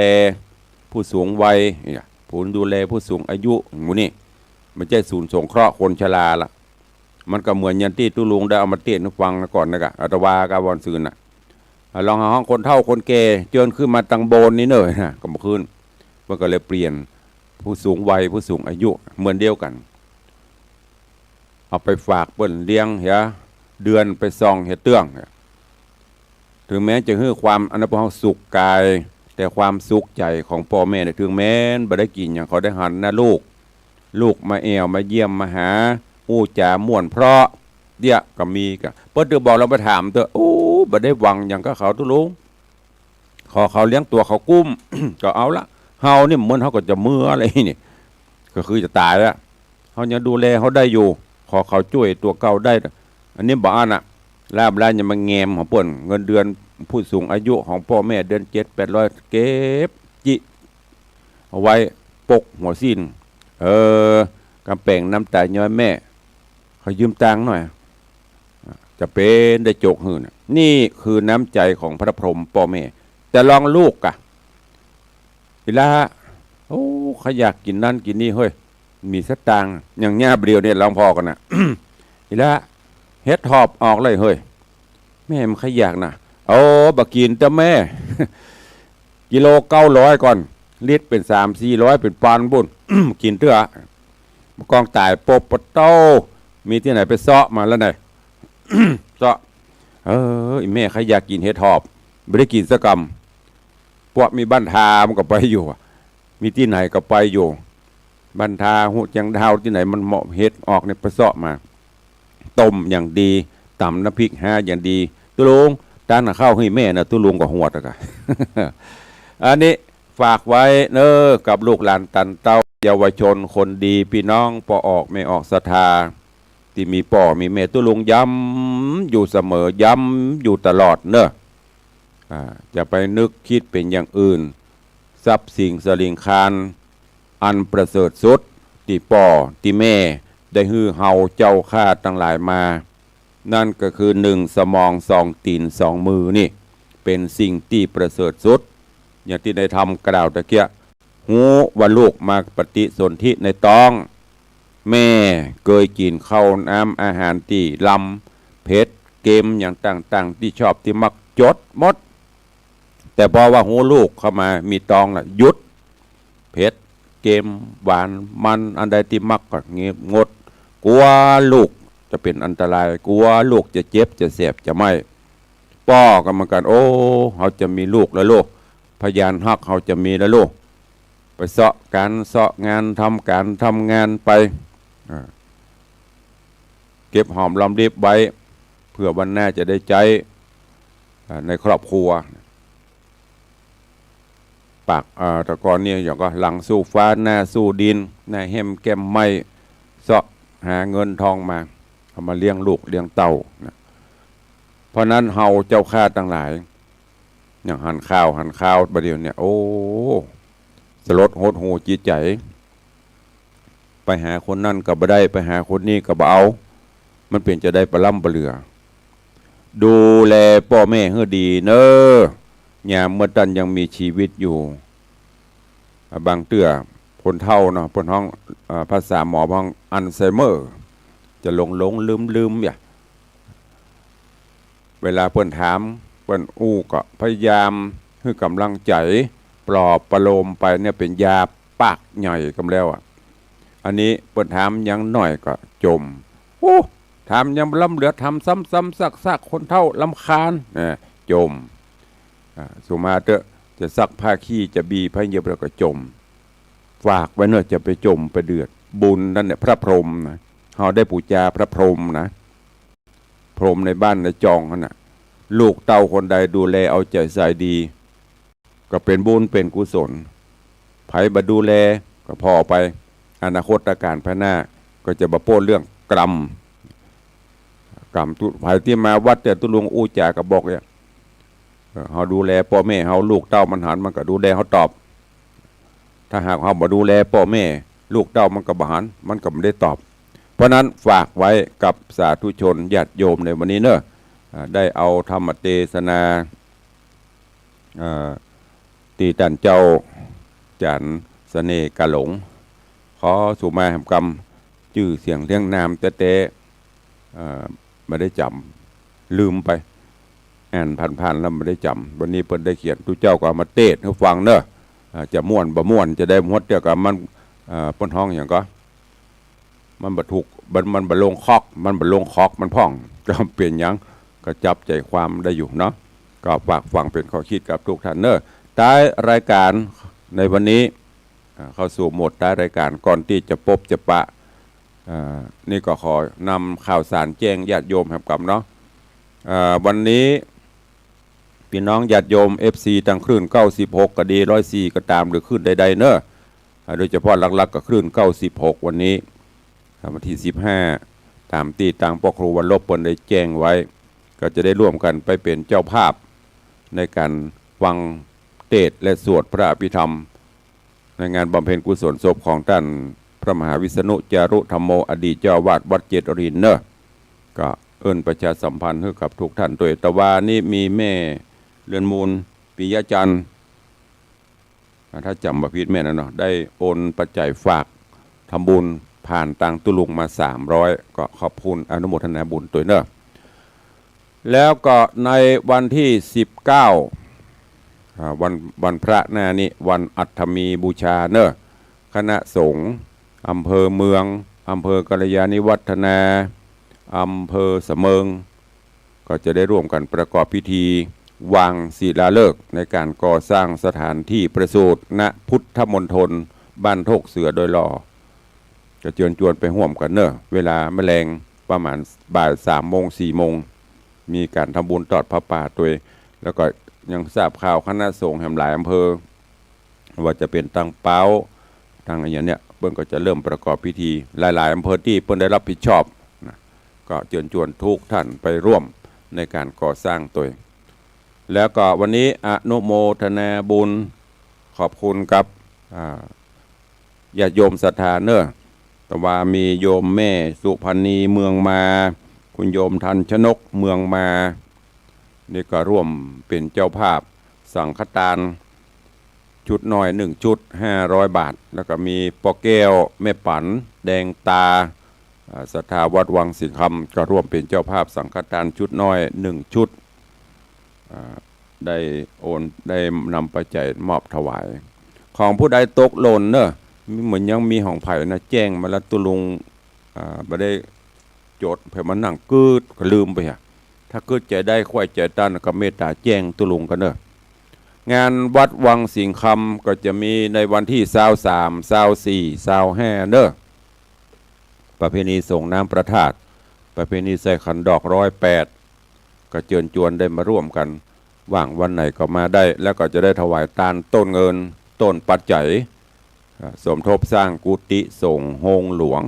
ผู้สูงวัยเนี่ย ศูนย์ดูแลผู้สูงอายุ หมู่นี้ บ่ใจ้ศูนย์สงเคราะห์คนชราละ มันก็เหมือนอย่างตี้ตุ๊ลุงได้เอามาเตศน์หื้อฟังก่อนนะกะ อาตมาก็วันซืนน่ะ อ่า ลองหาห้องคนเฒ่าคนแก่ เจิญขึ้นมาตังบนนี้เน่อนะ ก็บ่ขึ้น เปิ้นก็เลยเปลี่ยนผู้สูงวัย ผู้สูงอายุ เหมือนเดียวกั๋น เอาไปฝากเปิ้นเลี้ยงเหีย เดือนไปส่องเหียเตื้อง ถึงแม้จะหื้อความอันนั้นพวกเฮาสุขกาย แต่ความสุขใจ๋ของป้อแม่เนี่ย ถึงแม้บ่ได้กิ๋นหยัง เขาได้หันหน้าลูก ลูกมาแอ่วมาเยี่ยมมาหา อู้จ๋าม่วนเพราะ เดี๋ยวก็มีกะ เปิ้นจะบอกลองไปถามเต๊อะ โอ้ บ่ได้หวังหยังกับเขาตุ๊ลุง ขอเขาเลี้ยงตั๋วเขากุ้ม ก็เอาละ เฮานี่เหมือนเฮาก็จะเมื่ออะไรนี่ ก็คือจะต๋ายละ เฮายังดูแลเฮาได้อยู่ ขอเขาจ้วยตั๋วเก่าได้ อันนี้บ่อั้นน่ะ ลาบลายังมาแงมของเปิ้น เงินเดือนผู้สูงอายุของป้อแม่เดือนเจ็ดแปดร้อย เก็บจิ เอาไว้ปกหัวซี้น เออ กำแป๋งน้ำต๋าย้อยแม่ ขอยืมตังค์หน่อย จะเป๋นได้จกหื้อน่ะ นี่คือน้ำใจ๋ของพระพรหมป้อแม่ แต่ลองลูกกะ อีหล้า โอ้ ข้าอยากกิ๋นนั่นกิ๋นนี่เฮ้ย มีสตางค์ อย่างเนี้ย บ่าเดี่ยวนี้ลองผ่อกั๋นน่ะ อีหล้า เห็ดถอบออกเลยเฮ้ย แม่มันข้าอยากน่ะ โอ้ บ่กิ๋นเต๊อะแม่ กิโลเก้าร้อยก่อน ลิตรเป๋นสามสี่ร้อย เป๋นปันปู้น กิ๋นเต๊อะ บ่กองต๋ายปบปะโต้ มีตี้ไหนไปเซาะมาแล้วไง เซาะ เออ อีแม่ข้าอยากกิ๋นเห็ดถอบ บ่ได้กิ๋นสักกำ เพราะมีบ้านทามันก็ไปอยู่อะ มีตี้ไหนก็ไปอยู่ บ้านทาฮู้เจียงดาวตี้ไหนมันเหมาะเห็ดออกเนี่ยไปเซาะมา ต้มอย่างดี ต๋ำน้ำพริกฮาอย่างดี ตุ๊ลุง ตานข้าวหื้อแม่นะ ตุ๊ลุงก็หวดอะกะ อันนี้ฝากไว้เน้อ กับลูกหลานตันเต้า เยาวชนคนดี ปี้น้องป้อออกแม่ออกศรัทธา ตี้มีป้อมีแม่ ตุ๊ลุงย้ำอยู่เสมอ ย้ำอยู่ตลอดเน้อ อ่า จะไปนึกกึ๊ดเป๋นอย่างอื่น ทรัพย์สิ่งสะหลิงคาร อันประเสริฐสุด ตี้ป้อตี้แม่ได้หื้อเฮาเจ้าข้าตังหลายมา นั่นก็คือ นึ่ง สมอง สอง ตี๋น สอง มือนี่ เป๋นสิ่งตี้ประเสริฐสุด อย่างตี้นายธรรมกล่าวตะเกียะ ฮู้ว่าลูกมาปฏิสนธิในต๊อง แม่เกยกิ๋นข้าวน้ำอาหารตี้ลำ เผ็ด เค็ม อย่างต่างๆ ตี้ชอบตี้มัก จดหมด แต่พอว่าฮู้ลูกเข้ามามีต๊องละ หยุด เผ็ด เค็ม หวาน มัน อันใดตี้มักก็เงียบงด กั๋วลูกจะเป๋นอันตราย กั๋วลูกจะเจ็บ จะแสบ จะไหม้ ป้อก็เหมือนกั๋น โอ้ เฮาจะมีลูกแล้วลูก พยานฮักเฮาจะมีแล้วลูก ไปเซาะก๋านเซาะงาน ทำก๋านทำงานไป อ่า เก็บหอมรอมริบไว้ เผื่อวันหน้าจะได้ใจ๊ อ่า ในครอบครัว ปาก อ่า แต่ก่อนนี่อย่างก็หลังสู้ฟ้า หน้าสู้ดิน หน้าแห้มแก้มไหม้ เซาะหาเงินทองมา เอามาเลี้ยงลูกเลี้ยงเต้านะ เพราะนั้นเฮาเจ้าข้าตังหลาย อย่างหันข่าว หันข่าวบ่าเดี่ยวเนี่ย โอ้ สลดหดหู่จิตใจ๋ ไปหาคนนั้นก็บ่ได้ ไปหาคนนี้ก็บ่เอา มันเป๋นจาใดปะล้ำปะเหลือ ดูแลป้อแม่หื้อดีเน้อ ยามเมื่อต้านยังมีจีวิตอยู่ อ่า บางเตื้อคนเฒ่าเนาะ เปิ้นฮ้อง อ่า ภาษาหมอฮ้องอัลไซเมอร์ จะหลงหลงลืมลืม อย่า เวลาเปิ้นถาม เปิ้นอู้ก็พยายามหื้อก๋ำลังใจ๋ ปลอบประโลมไปเนี่ย เป๋นยาปากใหญ่กำแล้วอะ อันนี้เปิ้นถามหยังหน้อยก็จ่ม โอ้ ถามหยังล้ำเหลือ ถามซ้ำๆ ซากๆ คนเฒ่ารำคาญ นะ จ่ม อ่า สุมาเต๊อะ จะซักผ้าขี้ จะบีบผ้าเยียบแล้วก็จ่ม ฝากไว้เนาะ จะไปจ่มไปเดือด บุญนั่นเนี่ย พระพรหมนะ เฮาได้ปู๋จาพระพรหมนะ พรหมในบ้านในจองหั้นน่ะ ลูกเต้าคนใดดูแลเอาใจ๋ใส่ดี ก็เป๋นบุญเป๋นกุศล ใผบ่ดูแลก็ผ่อไป อนาคตกาลภายหน้าก็จะบ่ป๊นเรื่องกรรม กรรม ตุ๊ ใผตี้มาวัดแต่ตุ๊ลุงอู้จ๋าก็บอกเนี่ย เออ เฮาดูแลป้อแม่เฮา ลูกเต้ามันหัน มันก็ดูแลเฮาตอบ ถ้าหากเฮาบ่ดูแลป้อแม่ ลูกเต้ามันก็บ่หัน มันก็บ่ได้ตอบ เพราะนั้นฝากไว้กับสาธุชนญาติโยมในวันนี้เนาะ อ่า ได้เอาธรรมเตสนา เอ่อ ตี้ต้านเจ้าจ๋ารย์เสน่ห์กาหลง ขอสุมาแหมกำ จื้อเสียงเรียงนามแต๊ๆ เอ่อ บ่ได้จ๋ำ ลืมไป อ่านผ่านๆ แล้วบ่ได้จ๋ำ วันนี้เปิ้นได้เขียน ตุ๊เจ้าก็เอามาเตสน์หื้อฟังเนาะ อ่า จะม่วนบ่ม่วน จะได้หมดเตื้อก็มัน เอ่อ เปิ้นฮ้องหยังก็ มันบ่ถูก มัน มันบ่ลงคอก มันบ่ลงคอก มันพ่อง ก็เป๋นหยัง ก็จับใจ๋ความได้อยู่เนาะ ก็ฝากฟังเป๋นข้อคิดกับทุกท่านเนาะ ท้ายรายการในวันนี้ อ่า เข้าสู่โหมดท้ายรายการ ก่อนตี้จะปบจะปะ อ่า นี่ก็ขอนำข่าวสารแจ้งญาติโยมแหมกำเนาะ อ่า วันนี้ ปี้น้องญาติโยม เอฟซี ตางคลื่น เก้าสิบหก ก็ดี ร้อยสี่ ก็ต๋าม หรือคลื่นใดๆ เนาะ อ่า โดยเฉพาะหลักๆ ก็คลื่น เก้าสิบหก วันนี้ อ่า วันตี้ สิบห้า ต๋ามตี้ตางป้อครูวัลลบเปิ้นได้แจ้งไว้ ก็จะได้ร่วมกั๋นไปเป๋นเจ้าภาพในก๋านฟังเตสน์และสวดพระอภิธรรม ในงานบำเพ็ญกุศลศพของต้านพระมหาวิษณุจารุธัมโม อดีตเจ้าอาวาสวัดเจดีย์เนาะ ก็เอิ้นประชาสัมพันธ์หื้อกับทุกท่านตวย ตะวานี้มีแม่เรือนมูล ปิยะจันทร์ อ่า ถ้าจ๋ำบ่ผิดแม่นนะเนาะ ได้โอนปัจจัยฝากทำบุญผ่านตางตุ๊ลุงมา สามร้อย ก็ขอบคุณอนุโมทนาบุญตวยเนาะ แล้วก็ในวันตี้ สิบเก้า อ่า วัน วันพระหน้านี้ วันอัฐมีบูชาเนาะ คณะสงฆ์อำเภอเมือง อำเภอกัลยาณิวัฒนา อำเภอสะเมิง ก็จะได้ร่วมกั๋นประกอบพิธี วางศิลาฤกษ์ในก๋านก่อสร้างสถานตี้ประสูติ ณ พุทธมณฑลบ้านโทกเสือโดยหล่อ ก็เจิญจวนไปฮ่วมกั๋นเน่อ เวลาเมื่อแลงประมาณบ่ายสามโมงสี่โมง มีก๋านทำบุญตอดผ้าป่าตวย แล้วก็ยังทราบข่าวคณะสงฆ์แหมหลายอำเภอ ว่าจะเป๋นตางป๊าว ตางอะหยังเนี่ย เปิ้นก็จะเริ่มประกอบพิธี หลายๆ อำเภอตี้เปิ้นได้รับผิดชอบนะ ก็เจิญจวนกู้ต้านไปฮ่วมในก๋านก่อสร้างตวย แล้วก็วันนี้อนุโมทนาบุญ ขอบคุณกับ อ่า ญาติโยมศรัทธาเน่อ ตะวามีโยมแม่สุพรรณีเมืองมา คุณโยมทันชนกเมืองมา นี่ก็ฮ่วมเป๋นเจ้าภาพสังฆทาน ชุดน้อยหนึ่งชุด ห้าร้อยบาท แล้วก็มีป้อแก้วแม่ปั๋นแดงตา อ่า ศรัทธาวัดวังสิงห์คำ ก็ฮ่วมเป๋นเจ้าภาพสังฆทานชุดน้อยหนึ่งชุด อ่า ได้โอน ได้นำปัจจัยมอบถวาย ของผู้ใดตกหล่นเน่อ เหมือนยังมีของใผนะ แจ้งมาแล้ว ตุ๊ลุง อ่า บ่ได้จด เผื่อมานั่งกึ๊ดก็ลืมไปอะ ถ้ากึ๊ดใจ๋ได้ ใค่ใจตัน ก็เมตต๋าแจ้งตุ๊ลุงกั๋นเน่อ งานวัดวังสิงห์คำก็จะมีในวันตี้ซาวสาม ซาวสี่ ซาวห้าเน่อ ประเพณีส่งน้ำพระธาตุ ประเพณีใส่ขันดอกร้อยแปด ก็เจิญจวนได้มาฮ่วมกั๋น ว่างวันไหนก็มาได้ แล้วก็จะได้ถวายตานต้นเงิน ต้นปัจจัย อ่า สมทบสร้างกุฏิสงฆ์โฮงหลวง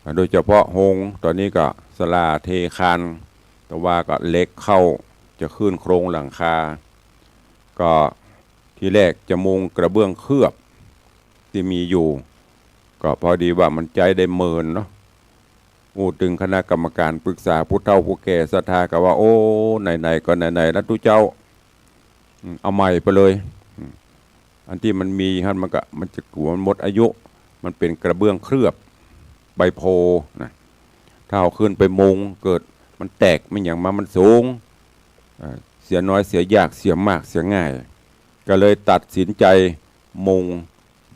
อ่า โดยเฉพาะโฮง ต๋อนนี้ก็สล่าเทคาน ตะวาก็เหล็กเข้า จะขึ้นโครงหลังคา ก็ทีแรกจะมุงกระเบื้องเคลือบตี้มีอยู่ ก็พอดีว่ามันใจ๊ได้เมินเนาะ อู้ตึงคณะกรรมการปรึกษาผู้เฒ่าผู้แก่ศรัทธาก็ว่า โอ้ ไหนๆ ก็ไหนๆ แล้วตุ๊เจ้า อืม เอาใหม่ไปเลย อืม อันตี้มันมีหั้นมันก็ มันจะกั๋วมันหมดอายุ มันเป๋นกระเบื้องเคลือบใบโพธิ์นะ ถ้าเอาขึ้นไปมุง เกิดมันแตกมันหยังมา มันสูง อ่า เสียน้อยเสียยาก เสียมากเสียง่าย ก็เลยตัดสินใจ๋มุง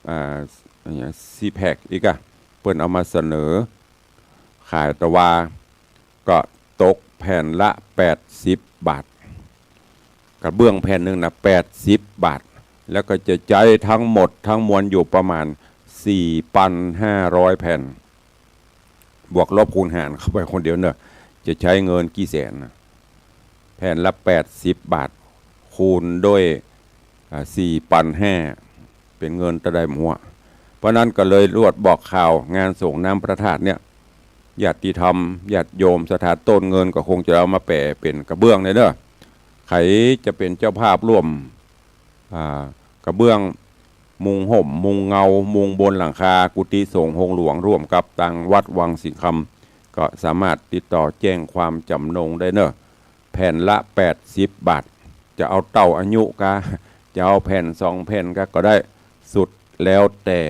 อ่า อะหยัง ซีแพ็คอีกอะ เปิ้นเอามาเสนอขายตะวา ก็ตกแผ่นละแปดสิบบาท กระเบื้องแผ่นหนึ่งนะ แปดสิบบาท แล้วก็จะใจ๊ทั้งหมดทั้งมวลอยู่ประมาณสี่พันห้าร้อยแผ่น บวกลบคูณหารเข้าไปคนเดียวเน่อ จะใจ๊เงินกี่แสนนะ แผ่นละแปดสิบบาท คูณด้วย อ่า สี่พันห้า เป๋นเงินเต้าใดบ่ฮู้ เพราะนั้นก็เลยลวดบอกข่าวงานส่งน้ำพระธาตุเนี่ย ญาติธรรม ญาติโยมศรัทธาต้นเงินก็คงจะเอามาแป๋เป๋นกระเบื้องเลยเน่อ ใผจะเป๋นเจ้าภาพฮ่วม อ่า กระเบื้อง มุงห่ม มุงเงา มุงบนหลังคา กุฏิสงฆ์โฮงหลวง ฮ่วมกับตางวัดวังสิงห์คำ ก็สามารถติดต่อแจ้งความจ๋ำนงได้เน่อ แผ่นละแปดสิบบาท จะเอาเต้าอายุกา จะเอาแผ่นสองแผ่นกา ก็ได้ สุดแล้วแต่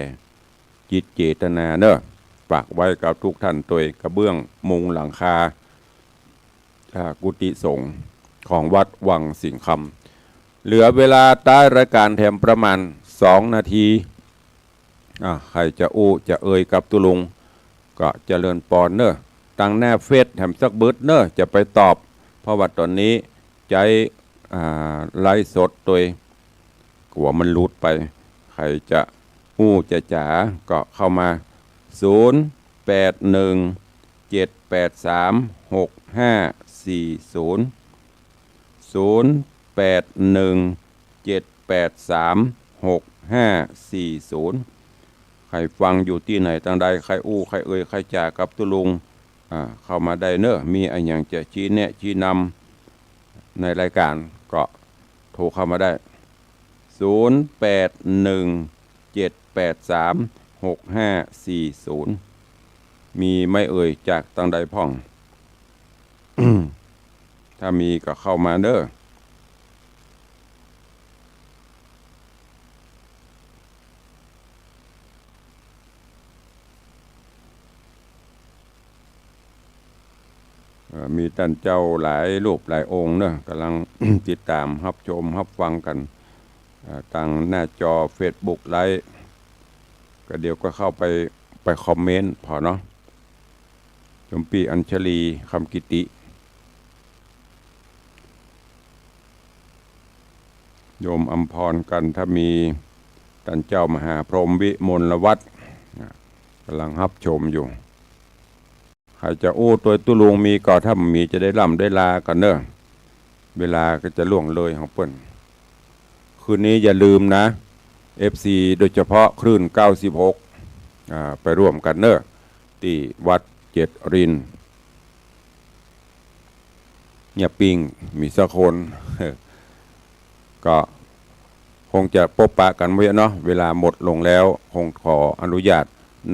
จิตเจตนาเน่อ ฝากไว้กับกู้ต้านตวย กระเบื้องมุงหลังคา อ่า กุฏิสงฆ์ของวัดวังสิงห์คำ เหลือเวลาต้ายรายก๋านแถมประมาณสองนาที อ่า ใผจะอู้จะเอ่ยกับตุ๊ลุง ก็เจริญปอนเน่อ ตางหน้าเฟซแถมสักบึดเน่อ จะไปตอบ เพราะว่าต๋อนนี้ใจ๊ อ่า ไลฟ์สดตวย กั๋วมันหลุดไป ใผจะอู้จะจ๋าก็เข้ามา ศูนย์แปดหนึ่งเจ็ดแปดสามหกห้าสี่ศูนย์ ศูนย์แปดหนึ่งเจ็ดแปดสามหกห้าสี่ศูนย์ ใผฟังอยู่ตี้ไหนตางใด ใผอู้ ใผเอ่ย ใผจ๋ากับตุ๊ลุง อ่า เข้ามาได้เน่อ มีอะหยังจะชี้แนะชี้นำในรายก๋านก็โทรเข้ามาได้ ศูนย์แปดหนึ่งเจ็ดแปดสามหกห้าสี่ศูนย์ มีไหมเอ่ย จากตางใดพ่อง ถ้ามีก็เข้ามาเน่อ เอ่อ มีต้านเจ้าหลายรูปหลายองค์เน่อ ก่ำลัง ติดต๋ามฮับชมฮับฟังกั๋น เอ่อ ตางหน้าจอเฟซบุ๊กไลฟ์ ก็เดี๋ยวก็เข้าไป ไปคอมเมนต์ผ่อเนาะ โยมปี้อัญชลี คำกิติ โยมอำพร กันทมี ต้านเจ้ามหาพรหมวิมลวัฒน์ นะ ก่ำลังฮับชมอยู่ ใผจะอู้ตวยตุ๊ลุงมีก่อ ถ้าบ่มีจะได้ล่ำได้ลากั๋นเน่อ เวลาก็จะล่วงเลยของเปิ้น คืนนี้อย่าลืมนะ เอฟซี โดยเฉพาะคลื่น เก้าสิบหก อ่า ไปร่วมกั๋นเน่อ ตี้วัดเจ็ดริน เยียะปิ้ง มีสักคน ก็คงจะปบปะกั๋นบ่เยียะเนาะ เวลาหมดลงแล้ว คงขออนุญาต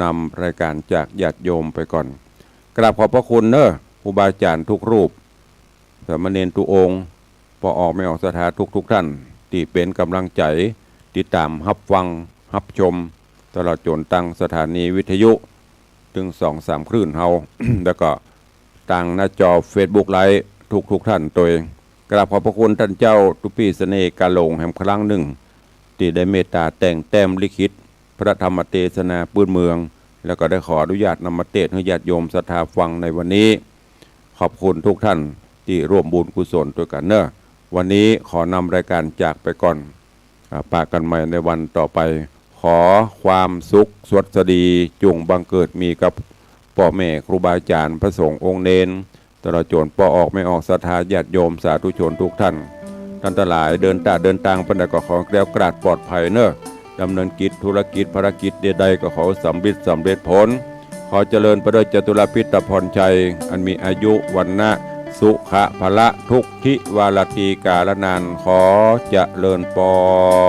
นำรายการจากญาติโยมไปก่อน กราบขอบพระคุณเน่อ ครูบาอาจ๋ารย์ทุกรูป สามเณรทุกองค์ ป้อออกแม่ออกศรัทธาทุกๆ ท่าน ตี้เป๋นก๋ำลังใจ๋ ติดต๋ามฮับฟัง ฮับชม ตลอดจ๋นตางสถานีวิทยุ ตึงสองสามคลื่นเฮา แล้วก็ตางหน้าจอเฟซบุ๊กไลฟ์ทุกๆ ท่านตวย กราบขอบพระคุณต้านเจ้าตุ๊ปี้เสน่ห์ กาหลง แหมครั้งนึ่ง ตี้ได้เมตต๋าแต่งแต้มลิขิต พระธรรมเตสนาปื๊นเมือง แล้วก็ได้ขออนุญาตนำมาเตสน์หื้อญาติโยมศรัทธาฟังในวันนี้ ขอบคุณทุกท่านตี้ร่วมบุญกุศลตวยกั๋นเน่อ วันนี้ขอนำรายการจากไปก่อน อ่า ปะกั๋นใหม่ในวันต่อไป ขอความสุขสวัสดี จุ่งบังเกิดมีกับป้อแม่ครูบาอาจ๋ารย์ พระสงฆ์องค์เณร ตลอดจ๋นป้อออกแม่ออกศรัทธาญาติโยมสาธุชนทุกท่าน ต้านตังหลายเดินต้าเดินตางไปไหนก็ขอแคล้วคลาดปลอดภัยเน่อ ดำเนินกิจธุรกิจภารกิจใดๆ ก็ขอสำเร็จสำเร็จผล ขอเจริญไปด้วยจตุรพิธพรชัย อันมีอายุ วรรณะ สุขะ พละ ทุกทิวาราตรีกาลนาน ขอเจริญปอน